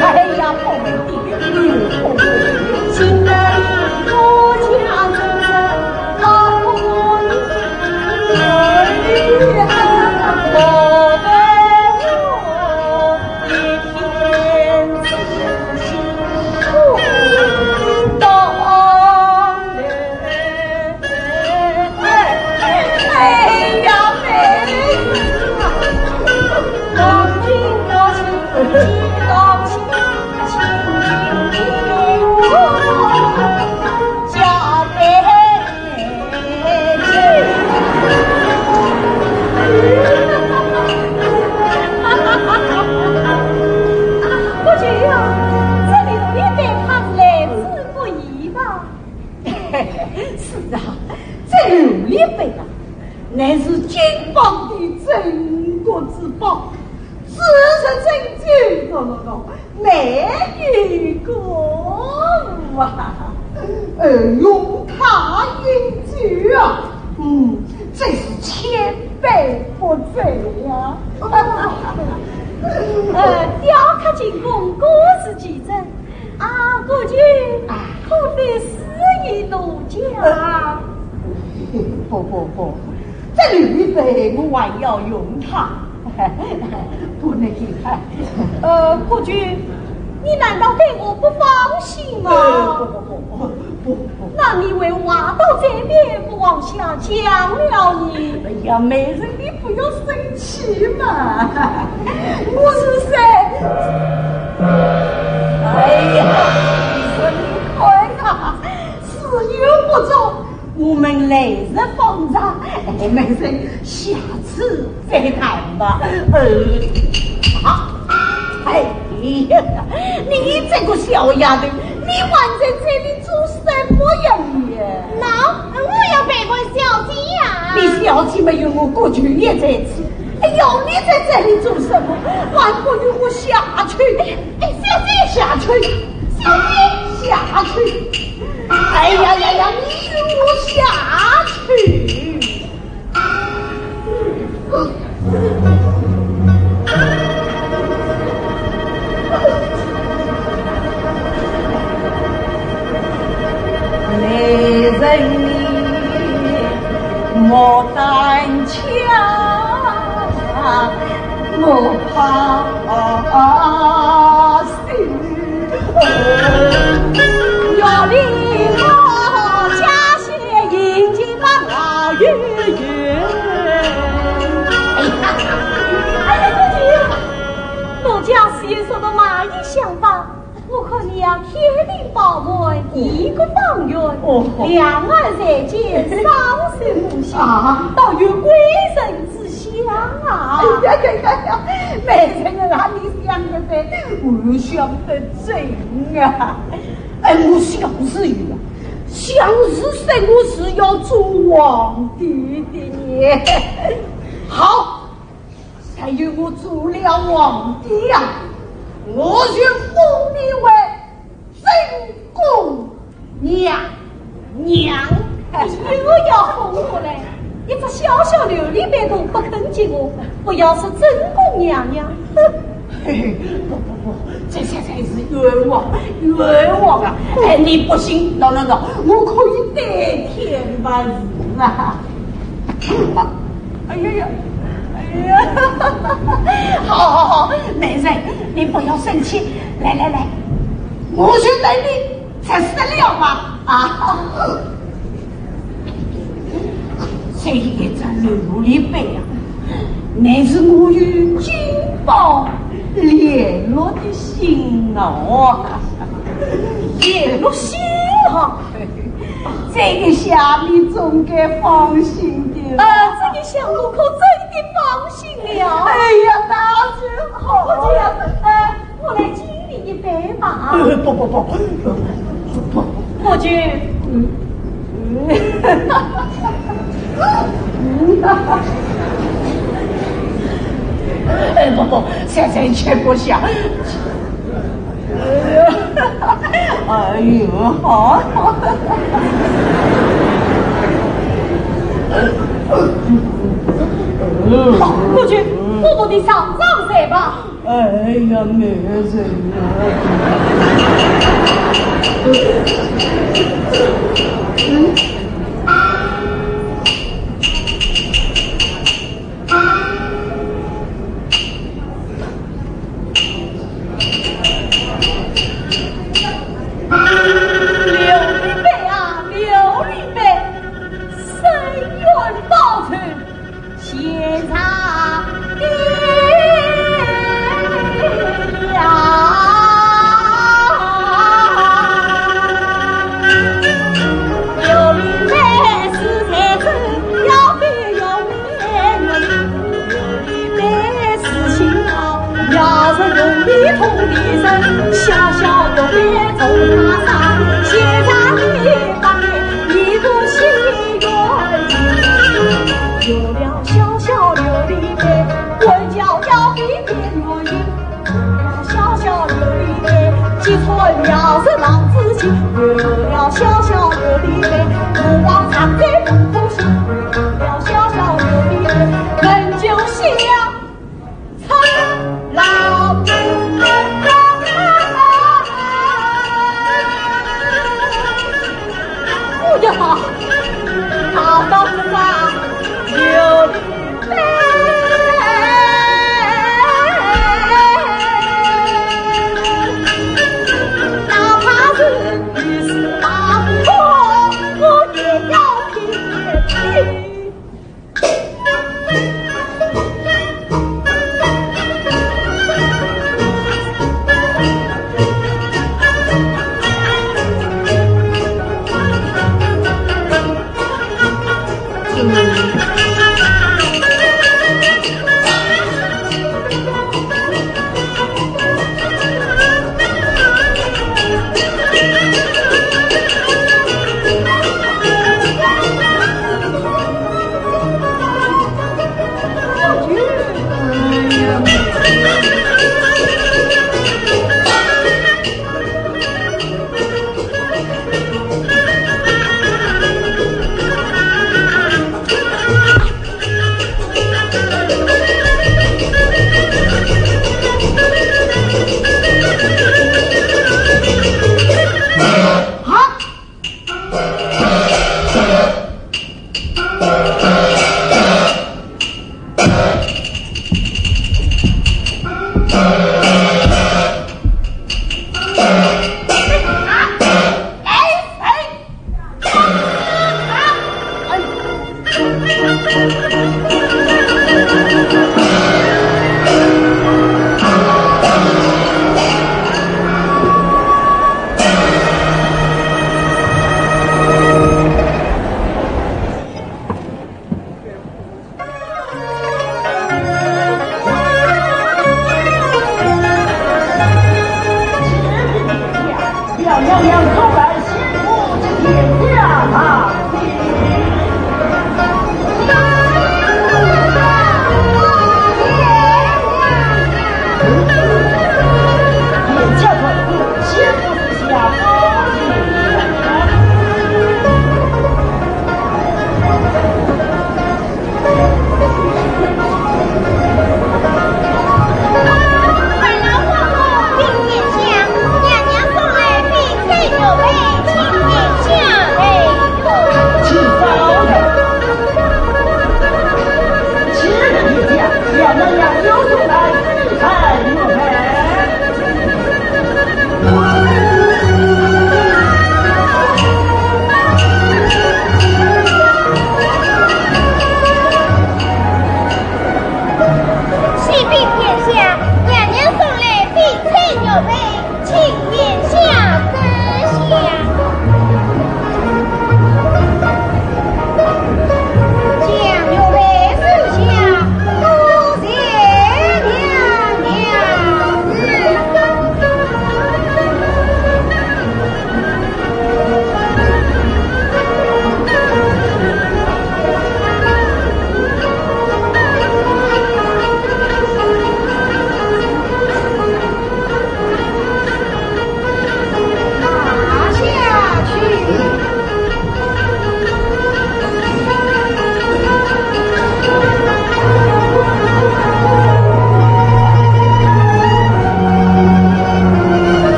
哎，哎呀。不急呀，这里也被他来之不易吧？是啊，这琉璃杯啊，乃是金榜的镇国之宝， 是人人皆知道，没有过啊。而用它饮酒啊，嗯，真是千杯不醉呀。呃，雕刻精工，各是其珍。啊，不急，啊。可得施以奴家。啊，不，不，不，这琉璃杯我还要用它。 不能给他。呃，国君，你难道对我不放心吗？呃，不，不，不，不，不，不。那你为何到这边不往下讲了呢？哎呀，美人，你不要生气嘛。我是说，哎呀，你说你看啊，自有不足。 我们来日方长，哎，美人，下次再谈吧。呃，啊，哎呀，你这个小丫头，你还在这里做什么呀你？喏，我要陪伴小姐呀。你小姐没有我，国君也在此。哎呦，你在这里做什么？还不与我下去？哎，小姐，下去，小姐，下去。 哎呀呀呀，你与我下去。我胆怯，我怕死。要离我家乡，迎接那老爷爷。哎呀，哎呀，姐姐，我家是有什么满意想法？ 我看你呀，天庭饱满，地阁方圆，哦，两岸人间，双手无心，啊，倒有归人之相啊。哎呀呀呀呀，美人啊，你想得美，我想得真啊。哎，我小时候啊，想是说我是要做皇帝的呢。好， 谁有我做了皇帝呀，我就封你为正宫娘娘。你又要封我嘞？一只小小琉璃杯都不肯给我，不要说正宫娘娘。哼！嘿嘿，不不不，这些才是冤枉，冤枉啊！哎，你不信，喏喏喏，我可以代天办事啊！ 哎呀呀，哎呀，好好好，美人，你不要生气，来来来，我就等你才是得了吧？啊，这一只琉璃杯啊，乃是我与金宝联络的信哦。联络信啊？ 这个下你总该放心的了。呃，这个下我可真的放心了。哎呀，那就好。我这样，呃，我来敬你一杯吧。呃，不不不不不不。我就，嗯，嗯。哎，不不，现在吃不下。 哎呦，好。好，过去，我们的上上菜吧。哎呀，美人啊。琉璃杯啊，琉璃杯，深冤报仇，现在的呀。琉璃杯是谁做，要杯要杯。 一杯事情好，要是用力痛的人，小小的杯中他伤，现在的八年一个心愿。有了小小琉璃杯，我叫要比天愿硬。有了小小琉璃杯，几寸要是浪子情。有了小小琉璃杯，我望常在梦中醒。有了小小琉璃杯，人就像 不要，跑到这个琉璃杯，哪怕是你是老虎，我也要听。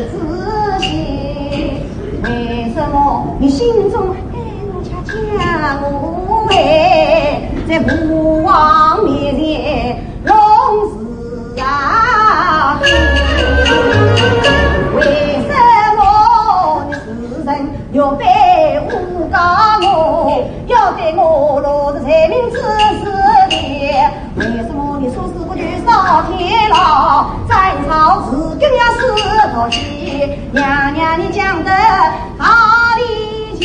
仔细，为什么你心中爱我恰恰我为在父王面前弄事啊？为什么你是人又被诬告我，要对我落实罪名之事的？ 为什么你说是不去烧天牢，斩草除根呀是道理？娘娘你讲得好理解，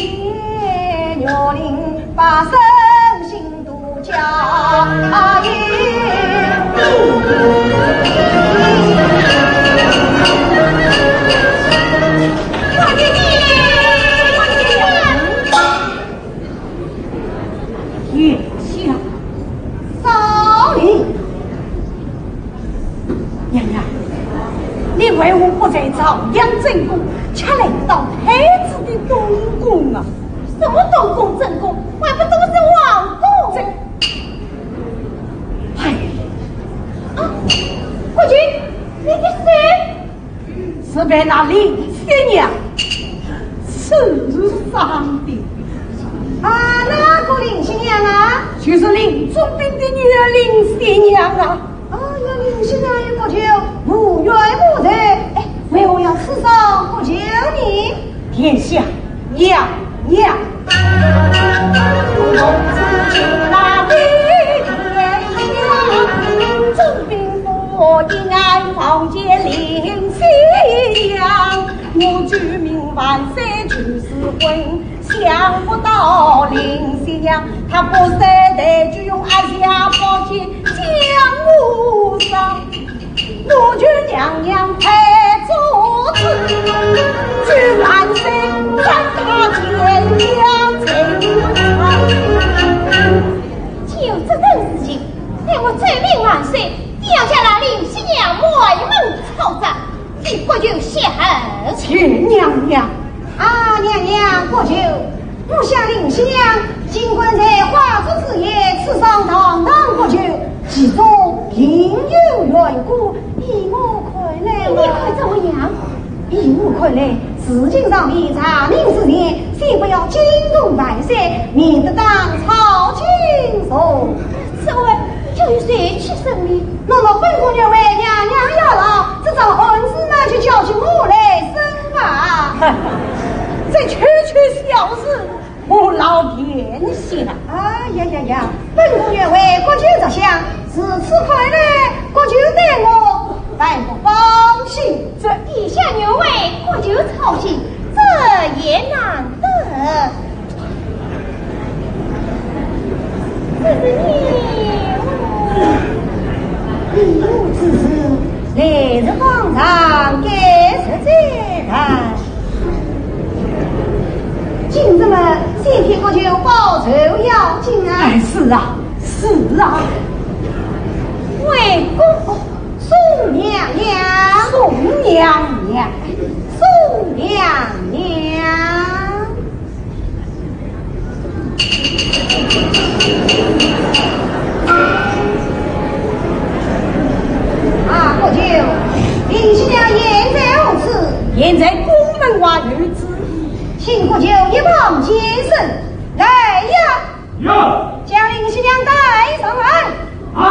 玉林百姓心都焦。哎，我的天，我的天！ 殿下，少礼。娘娘，你为何不在朝阳正宫，却来到太子的东宫啊？什么东宫正宫，还不都是王宫？这，哎，啊，国舅，你的手。 是被那林七娘刺伤的。啊，哪个林七娘啊？就是林中宾的女儿林七娘啊。啊，那林七娘与国舅无冤无仇，哎，为何要刺伤国舅呢？殿下，娘娘。 就这等事情，待我奏明万岁，调下那林七娘满门抄斩，与国舅雪恨。谢娘娘。啊，娘娘，国舅，我想林七娘竟敢在花烛之夜刺伤堂堂国舅，其中另有缘故，依我看来嘛，你看怎么样？ 依我看来，事情尚未查明之前，先不要惊动万岁，免得打草惊蛇。此外，又有谁去审理？那么本宫认为娘娘要劳，这桩案子嘛，就交给我来审吧。这区区小事， 我老殿下。哎呀呀呀，本宫愿为国舅着想，如此看来，国舅对我还不放心。这殿下愿为国舅操心，这也难得。这是你。比武之事，来日方长，改日再谈。 今日么，先替国舅报仇要紧啊。哎，是啊，是啊。回宫。哦，送娘娘。送娘娘。送娘娘。 啊，国舅，林七娘现在何处？现在宫门外候旨。请国舅一旁监视。来呀！有。将林七娘带上来。啊。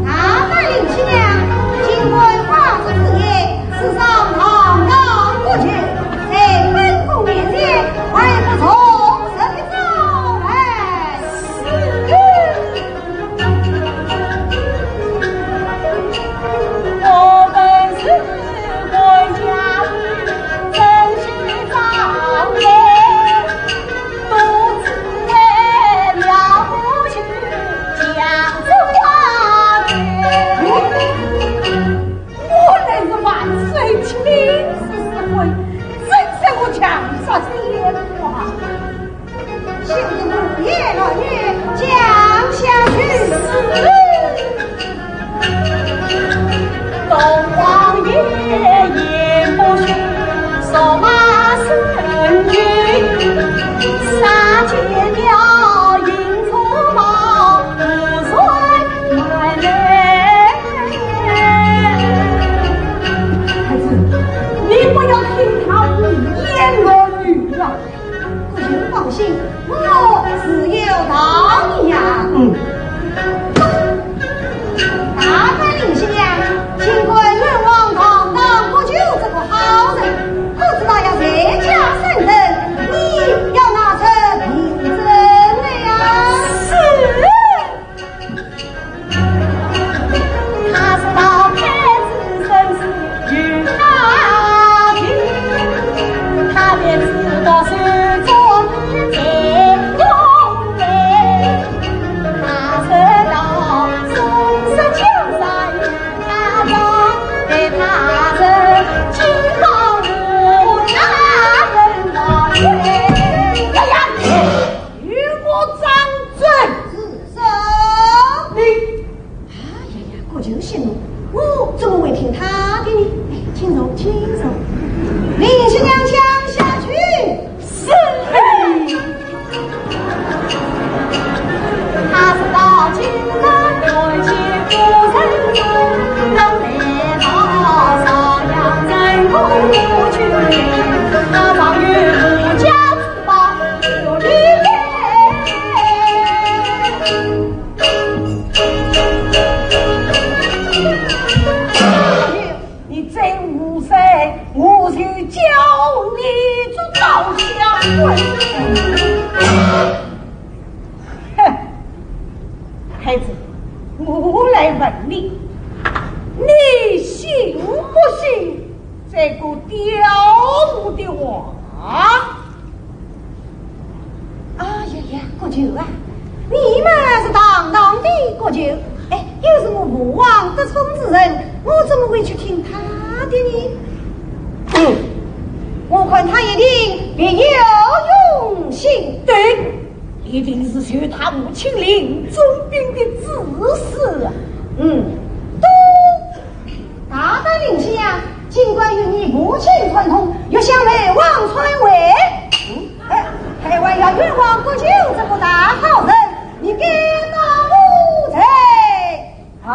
大胆林七娘，今晚花烛之夜，世上堂堂国舅，在本宫面前，还不从实招来？是。 我乃是万岁青丝司会，怎生我强说闲话？休得胡言乱语，讲下去。孩子，你不要听他胡言乱语啊！ 国舅放心，我自有道理呀。嗯。大胆林七娘，尽管冤枉堂堂国舅这个好人，可知道要罪加三等，你要拿出凭证来呀。是。 与我掌嘴！是。你……哎呀呀，国舅息怒，我怎么会听他的呢？哎，请坐，请坐。林七娘讲下去。是。 你真无罪，我就叫你做刀下棍。哼，孩子，我来问你，你信不信这个刁奴的话？ 哎呀呀，国舅啊，你嘛是堂堂的国舅，哎，又是我父王得宠之人，我怎么会去听他的呢？嗯，我看他一定别有用心。对，一定是受他母亲林中宾的指示啊。嗯，都 大胆林七娘，尽管与你母亲串通，又想来往篡位。嗯，哎，还还要冤枉国舅这个大好人，你敢当无罪？啊？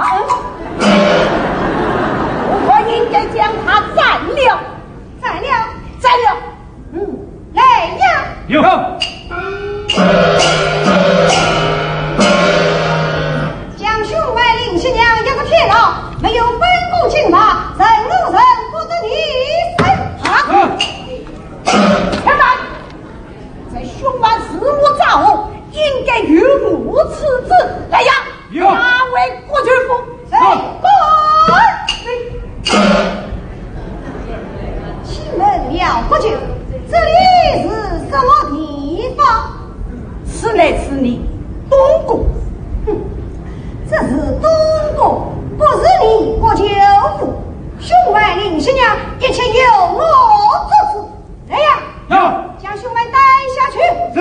我看应该将他斩了。斩了？斩了。 嗯，来呀！有。将凶东宫。哼，这是东宫，不是你国舅府。兄外令，你娘一切由我做主。来呀，有。将兄外带下去。是。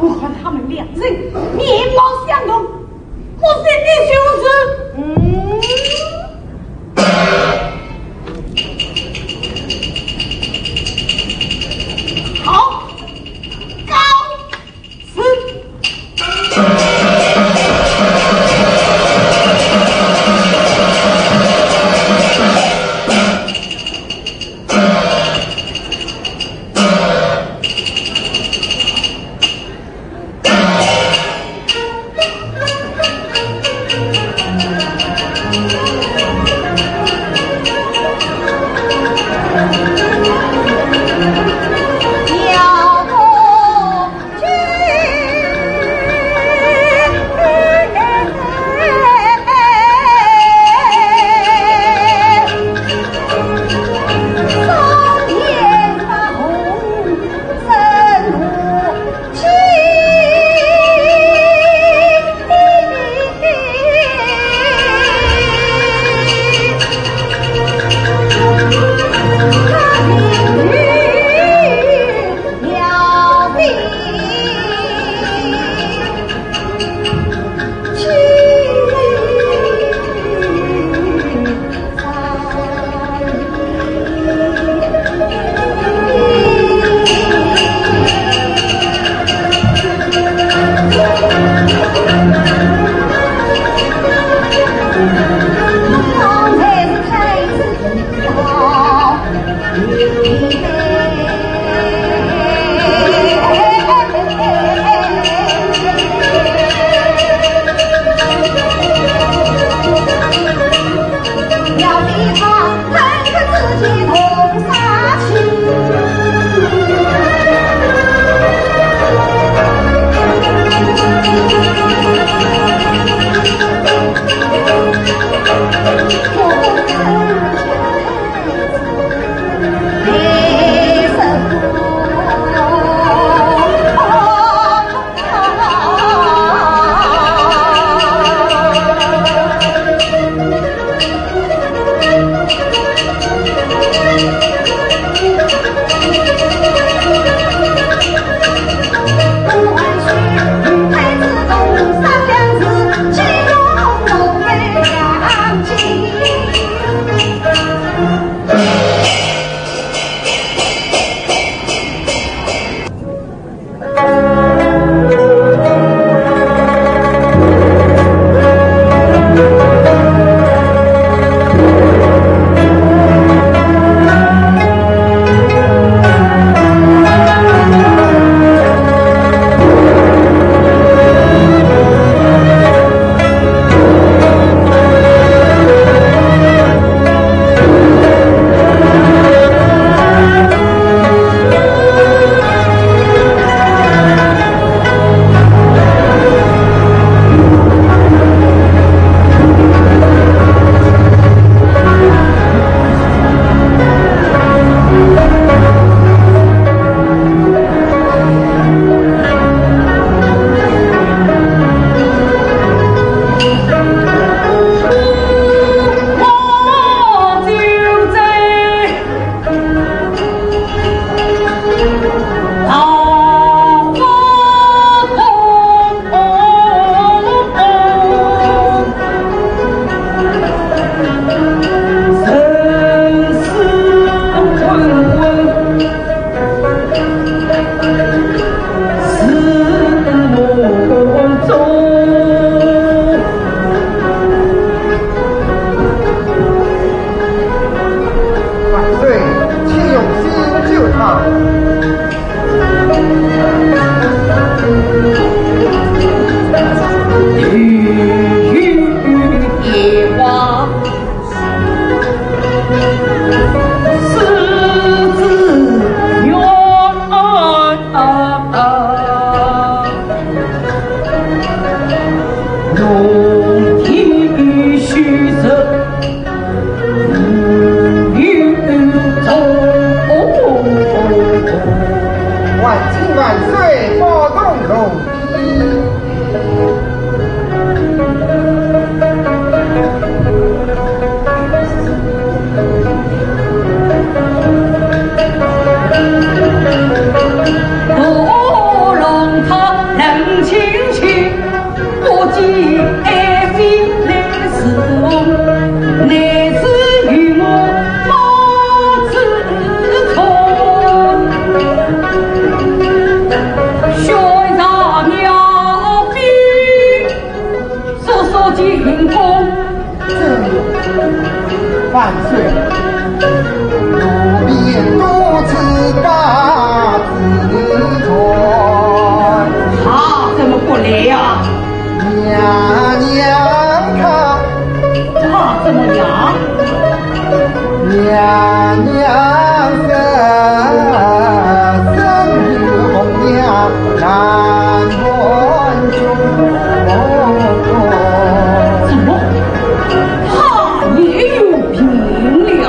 我看他们两人面貌相同，我心里就是……嗯。好，告万岁！奴婢如此告辞。他怎么不来呀？娘娘她……他怎么样？娘娘身……身有红娘难断。什么？他也有病了？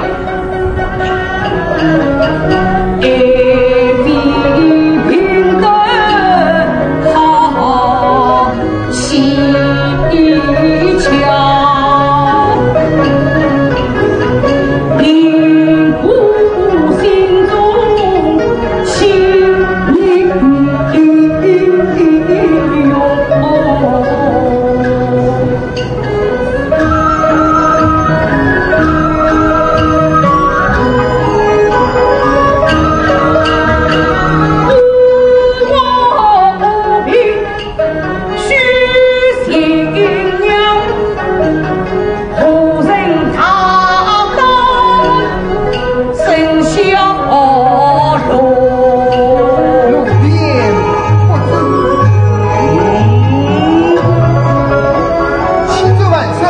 启奏万岁，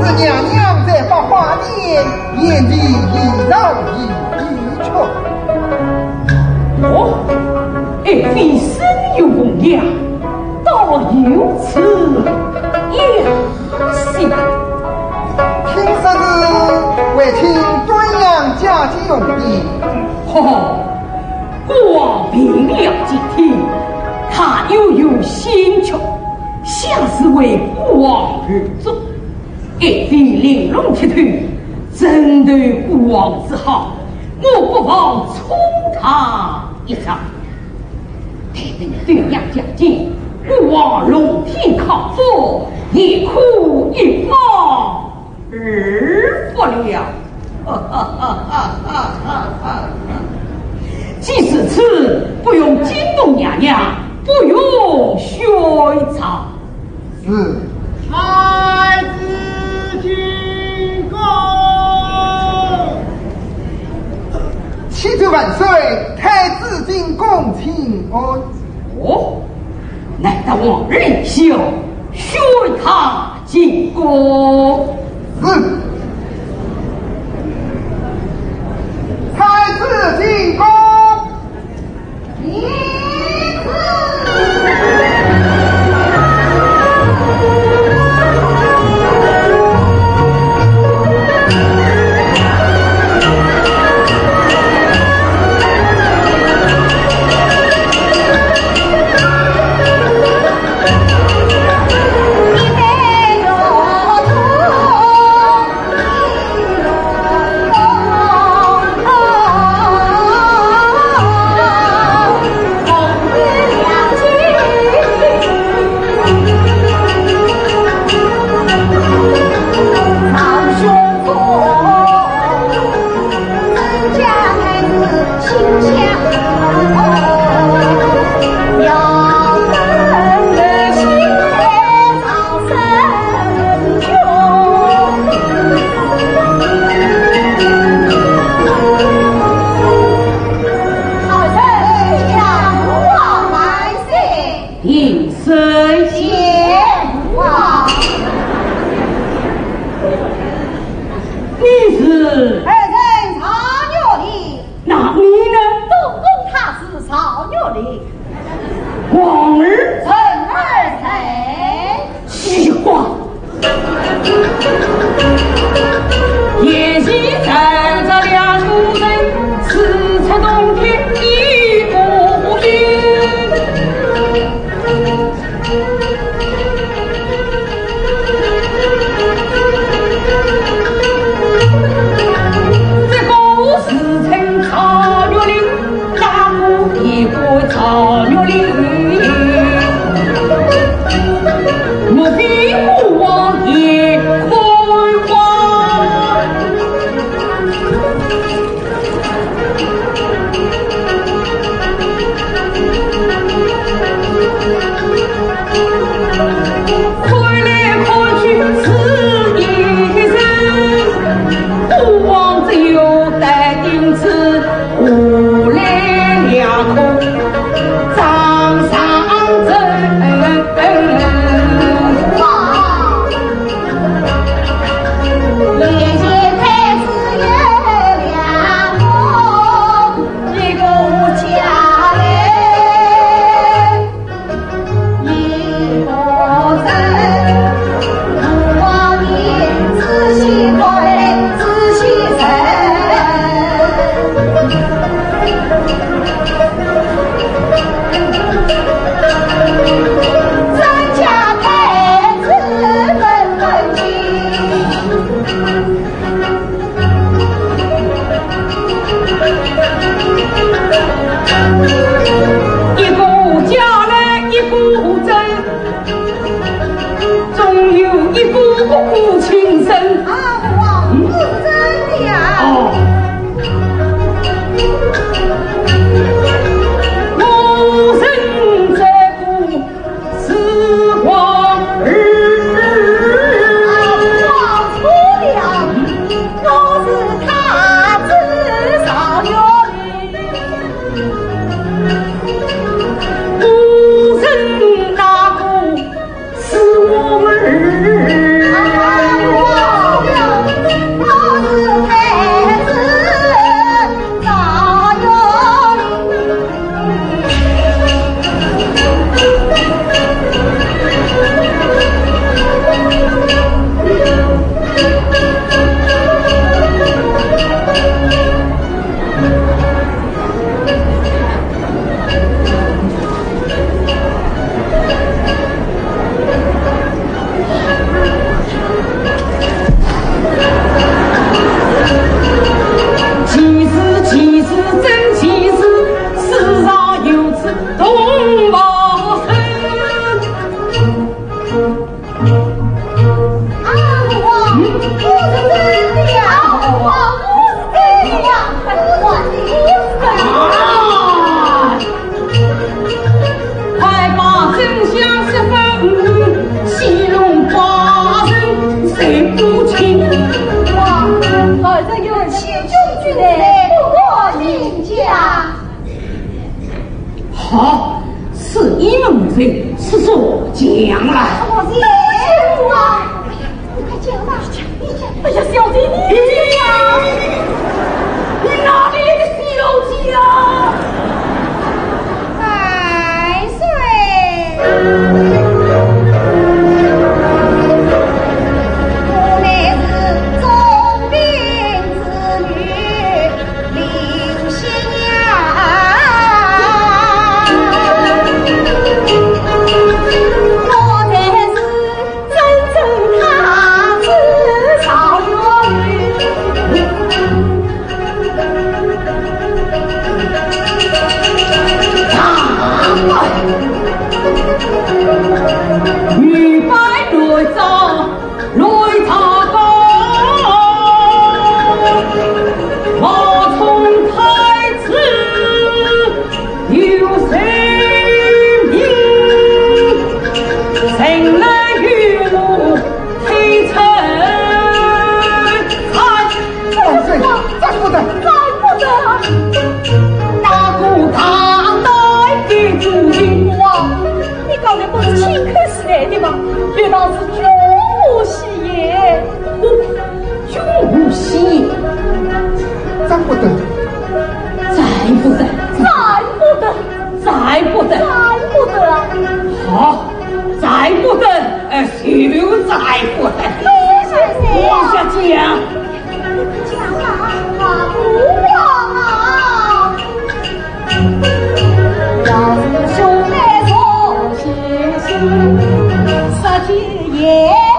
是娘娘在发花癣，眼泪已上已已出。哦，爱妃身有红娘，倒有此一说。听说是为请端阳驾急用的。吼， 国王病了几天，他又有心却，想是为国王而作。爱妃玲珑剔透，深得国王之好，我不妨宠他一遭。待等端阳驾见，国王龙体康复，也可一方 而复了。既如此，不用惊动娘娘，不用宣召。是。太子进宫。启奏万岁，太子进宫请安。哦，难道皇儿领旨，宣他 进宫。是。太子进宫。平身。见皇。你是？儿臣赵玉林。那你呢？都说他是赵玉林。皇儿？臣儿谁？奇怪。不亲生。啊，王夫人呀。哦。我生这个是王儿。啊，我错了，我是太子赵云。夫人那个 是我儿。其事，其事，真其事，世上有此同胞生。 啊，我，我是真的呀，我，我是真的呀，我是真的呀。啊！快把真相说分明，戏弄百姓谁不清？哇，好像有七种罪，不可名讲。 好，是一门罪，是说讲了。我讲啊，你快讲吧，你讲。哎呀，小姐，你讲呀。你哪里来的小姐啊？万岁。我乃是忠平之女。 林仙呀，我才是真正太子赵云。女扮男装 来查告，冒充太子有罪名，谁能与我推陈出新？万岁，斩不得！斩不得！那个大胆的主君啊，你刚才不是亲口说来的吗？难道是君无戏 也，我君无戏也。斩不得。斩不得。斩不得。斩不得。斩不得。好，斩不得，呃，就斩不得。哎，万岁。我想讲。讲啊，不讲啊。 要是兄妹重前行，杀鸡也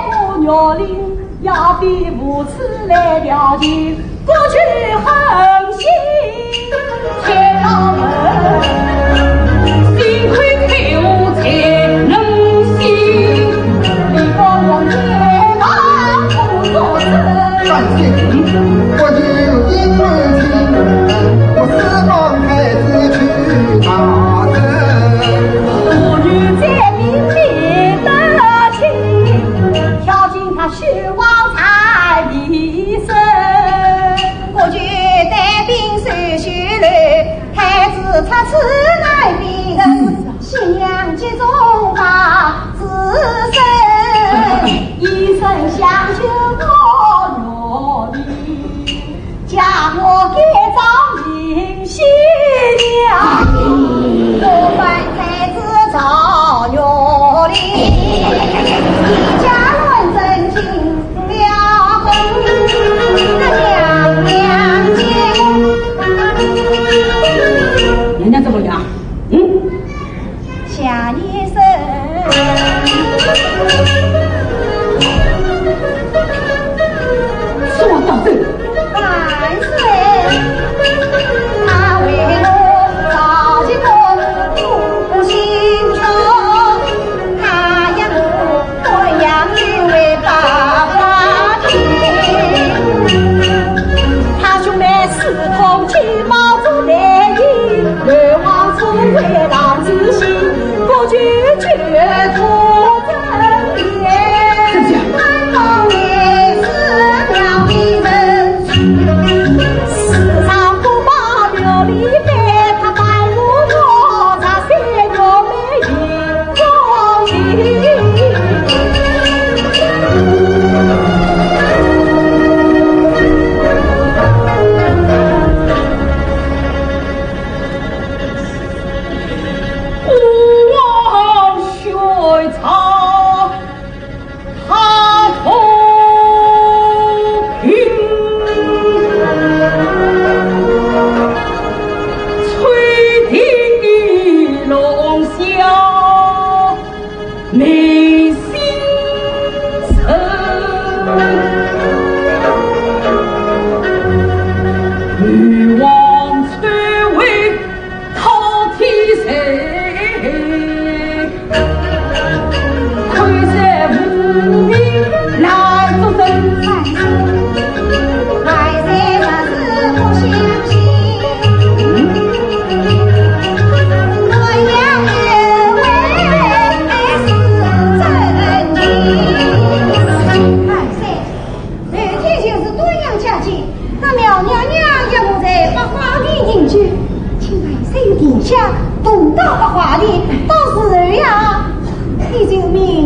不愿领，要比无耻来调情，不去狠心。天老门，幸亏配偶才能行。你把我也当不作声。 我有一门亲，我是帮太子去打针。我与这名利得亲，跳进他须王柴里身。我就带兵守许楼，太子出此难避人，新娘接种花枝生。一生相守我愿意。 叫我改造林仙娘，我扮太子赵玉林，一家乱真情了，娘娘见。娘娘怎么样？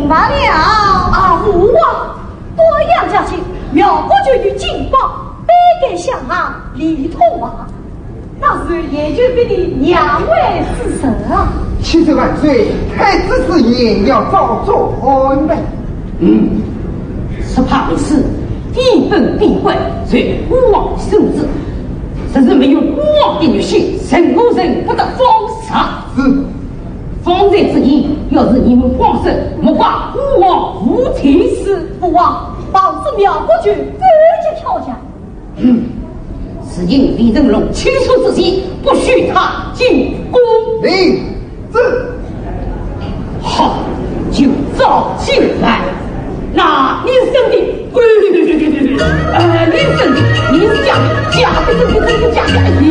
罢了。啊，父王，端阳将军，苗国舅有金宝，百岁相爷李通华，那是也就比你两位之神啊。启奏万岁，太子之言要照做安排。嗯，此怕是非本必怪，随孤王圣旨，只是没有孤王的允许，任何人不得放蛇。是。 方才之言，要是你们放手，莫怪孤王无情。是，父王，保住苗国舅，这就跳脚。嗯，事情未曾弄清楚之前，不许他进宫。领旨。好，就照进来。那你是真的 呃，你真的，你是假的，假的，真的，真的，假的，咦。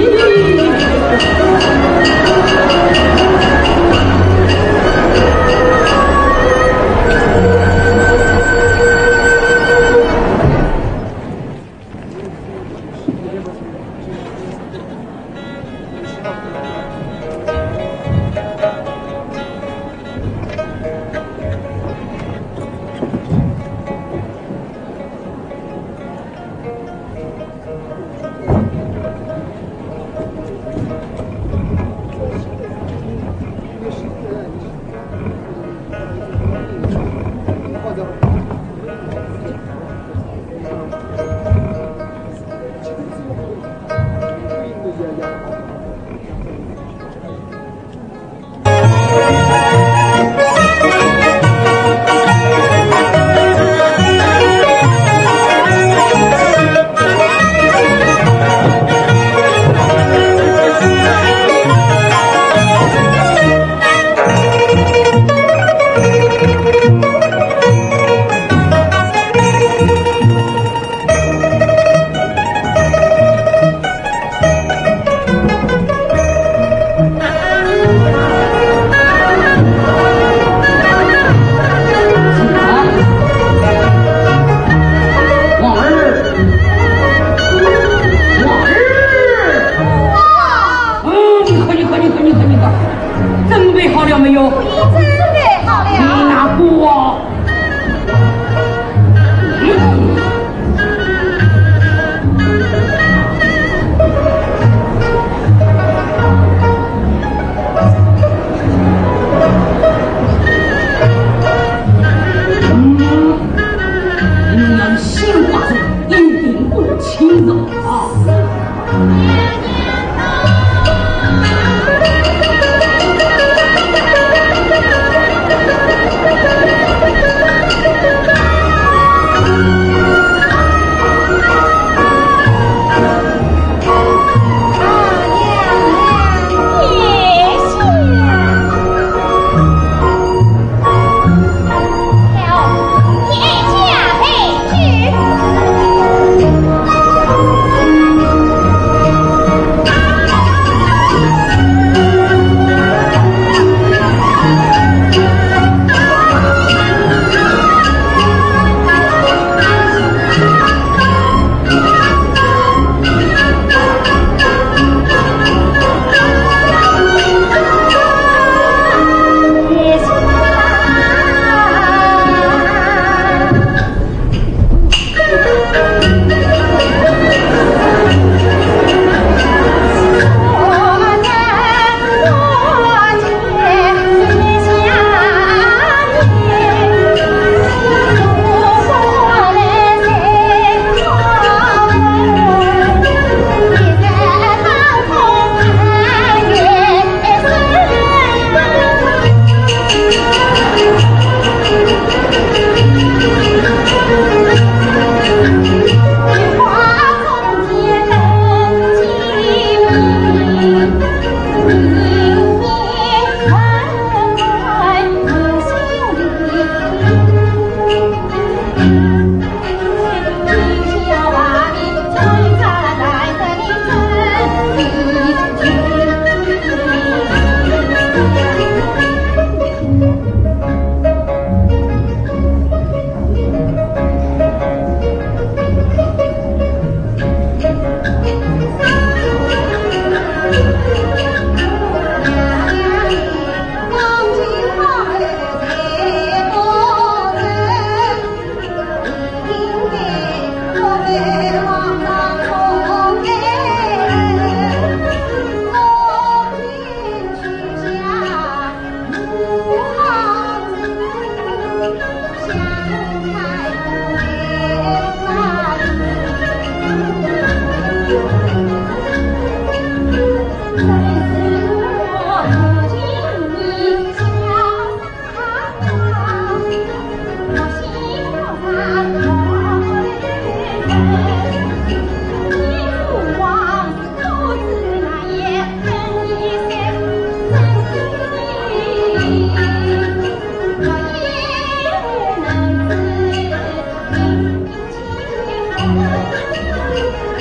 王二，王二。嗯，你看，你看，你看，你看，你看，准备好了没有？我已准备好了。你拿过。 你要心花怒放，一定不能轻饶啊！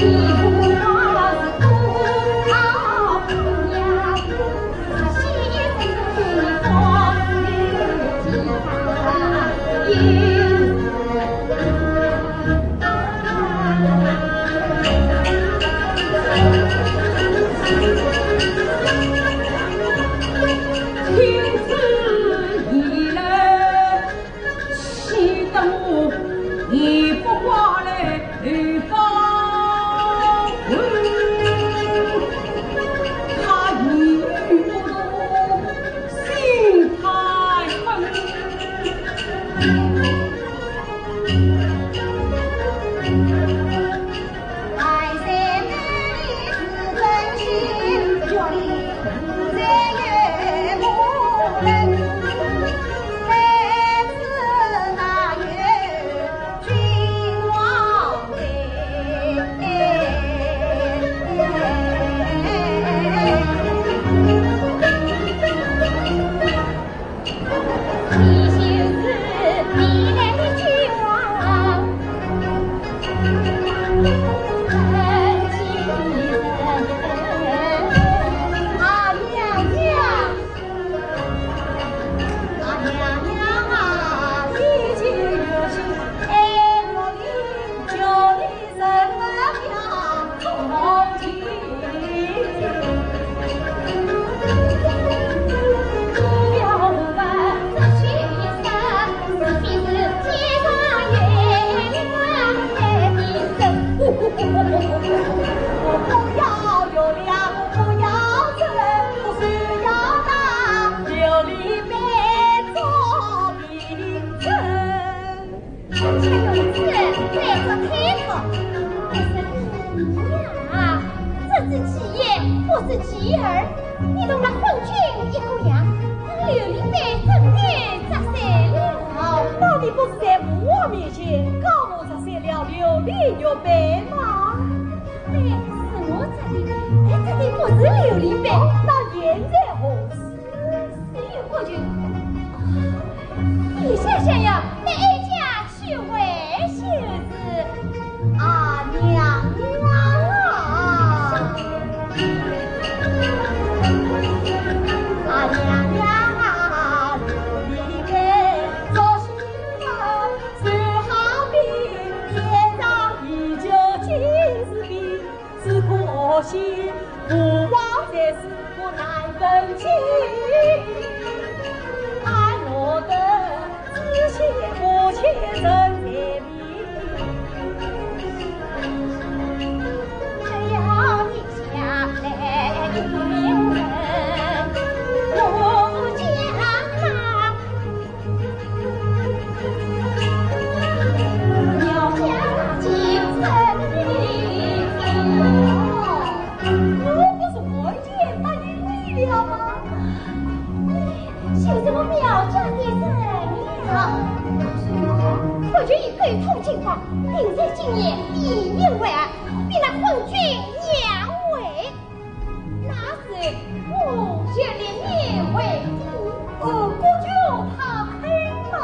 哎呀，这个事再说再说。哎呀，这只鸡也不是鸡儿，你同那昏君一个样，刘备真的咋说了？那你不是在父王面前告我这些了刘备刘备吗？哎，是我这里，哎，这里不是刘备。那现在何事？ 谁有过去？你想想呀，那哀家去回就是。啊，娘娘啊！啊，娘娘啊！你的做事啊，最好比天上地久，今日比 只可惜，父王在世，我难分清。俺落得知县，无钱人财迷。只要你下来应允，我家那 我不是看见他的鬼了吗？就是我苗家的人呀。我就一口铜金宝，定在今夜必有为，比那昏君让位。 那是我就立你为帝，呃，国舅他配吗？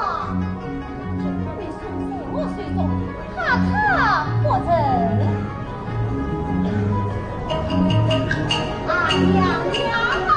他没说在我手中，他他不成。啊，娘娘啊！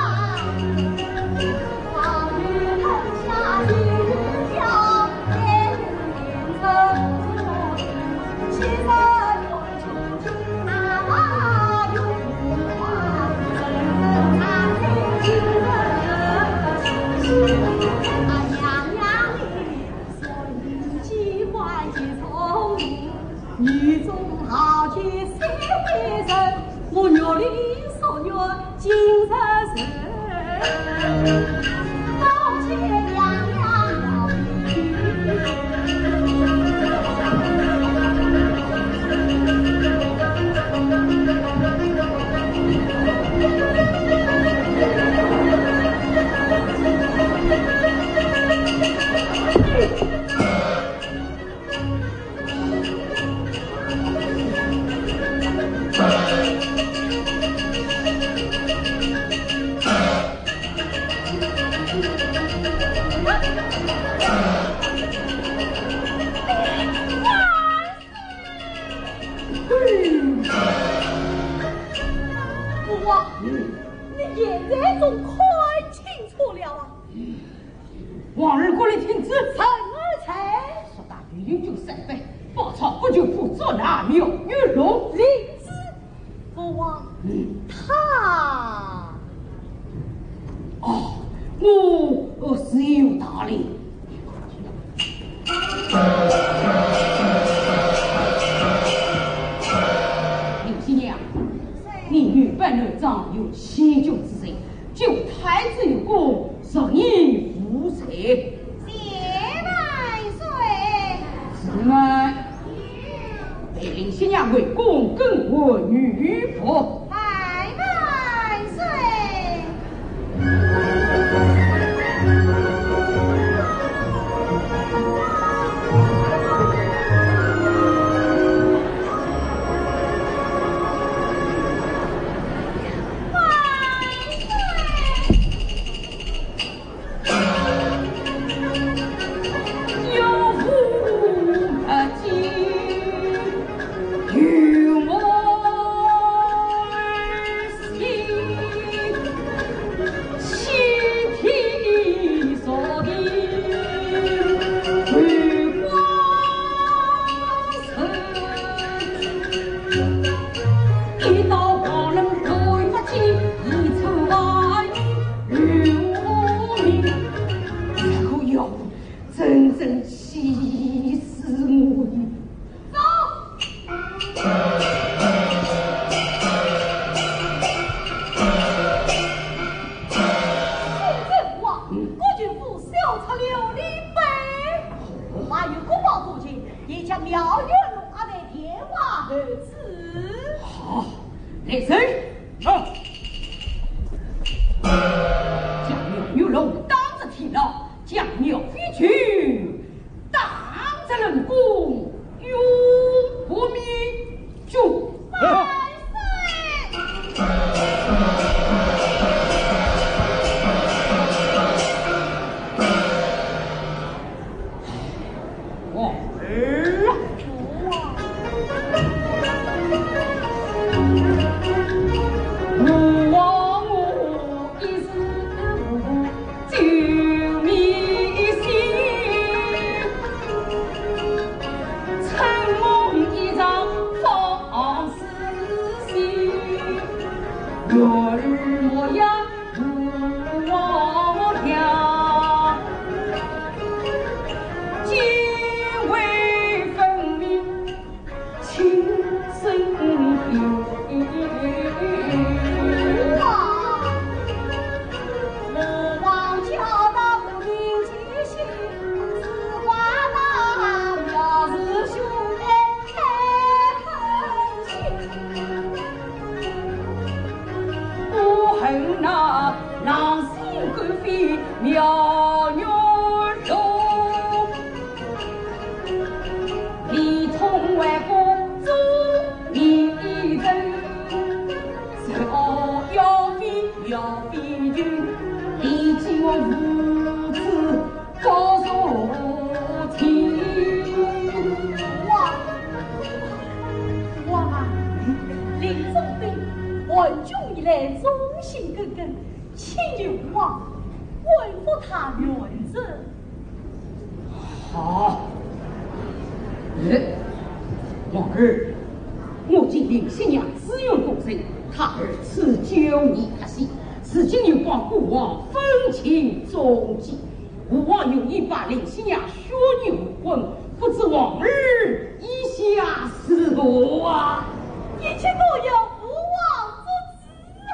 就不做那妙玉龙。李子，父王，嗯。他……哦，我，我是有道理。林新娘，你女扮男装有欺君之罪，救太子入宫， 是你无罪。谢万岁。是吗？被林新娘为公更为女仆。万万岁。这个妖，真正气死我了。走！新政王，我军府消除刘备，还有国宝多金，也将妙玉龙押回天王头子。好，来人！上！将妙玉龙打入天牢，将妙玉君打入冷宫，永不眠。 万岁！王啊，林中兵，汉军已来，忠心耿耿，请求王恢复他原职。 好。呃，王儿，我见林新娘自愿供身，她二次酒宴客席，如今又帮孤王分清踪迹，孤王有意把林新娘许你为婚，不知王儿意下如何啊？一切都由父王做主。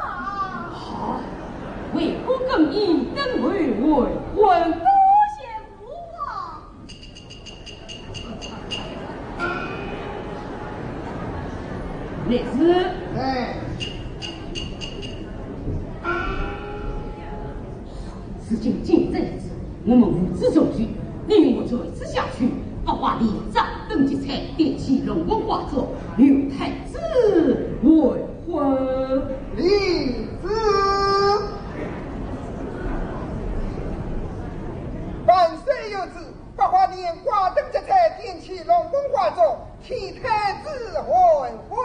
啊，为何更衣登楼为婚？多谢父王。乃是。哎。如今景色如此，我们无处住宿，你与我在此下去，不花里张灯结彩，点起龙凤花烛，与太子为 婚。李子。万岁有旨，百花殿挂灯结彩，点起龙凤花烛，替太子完婚。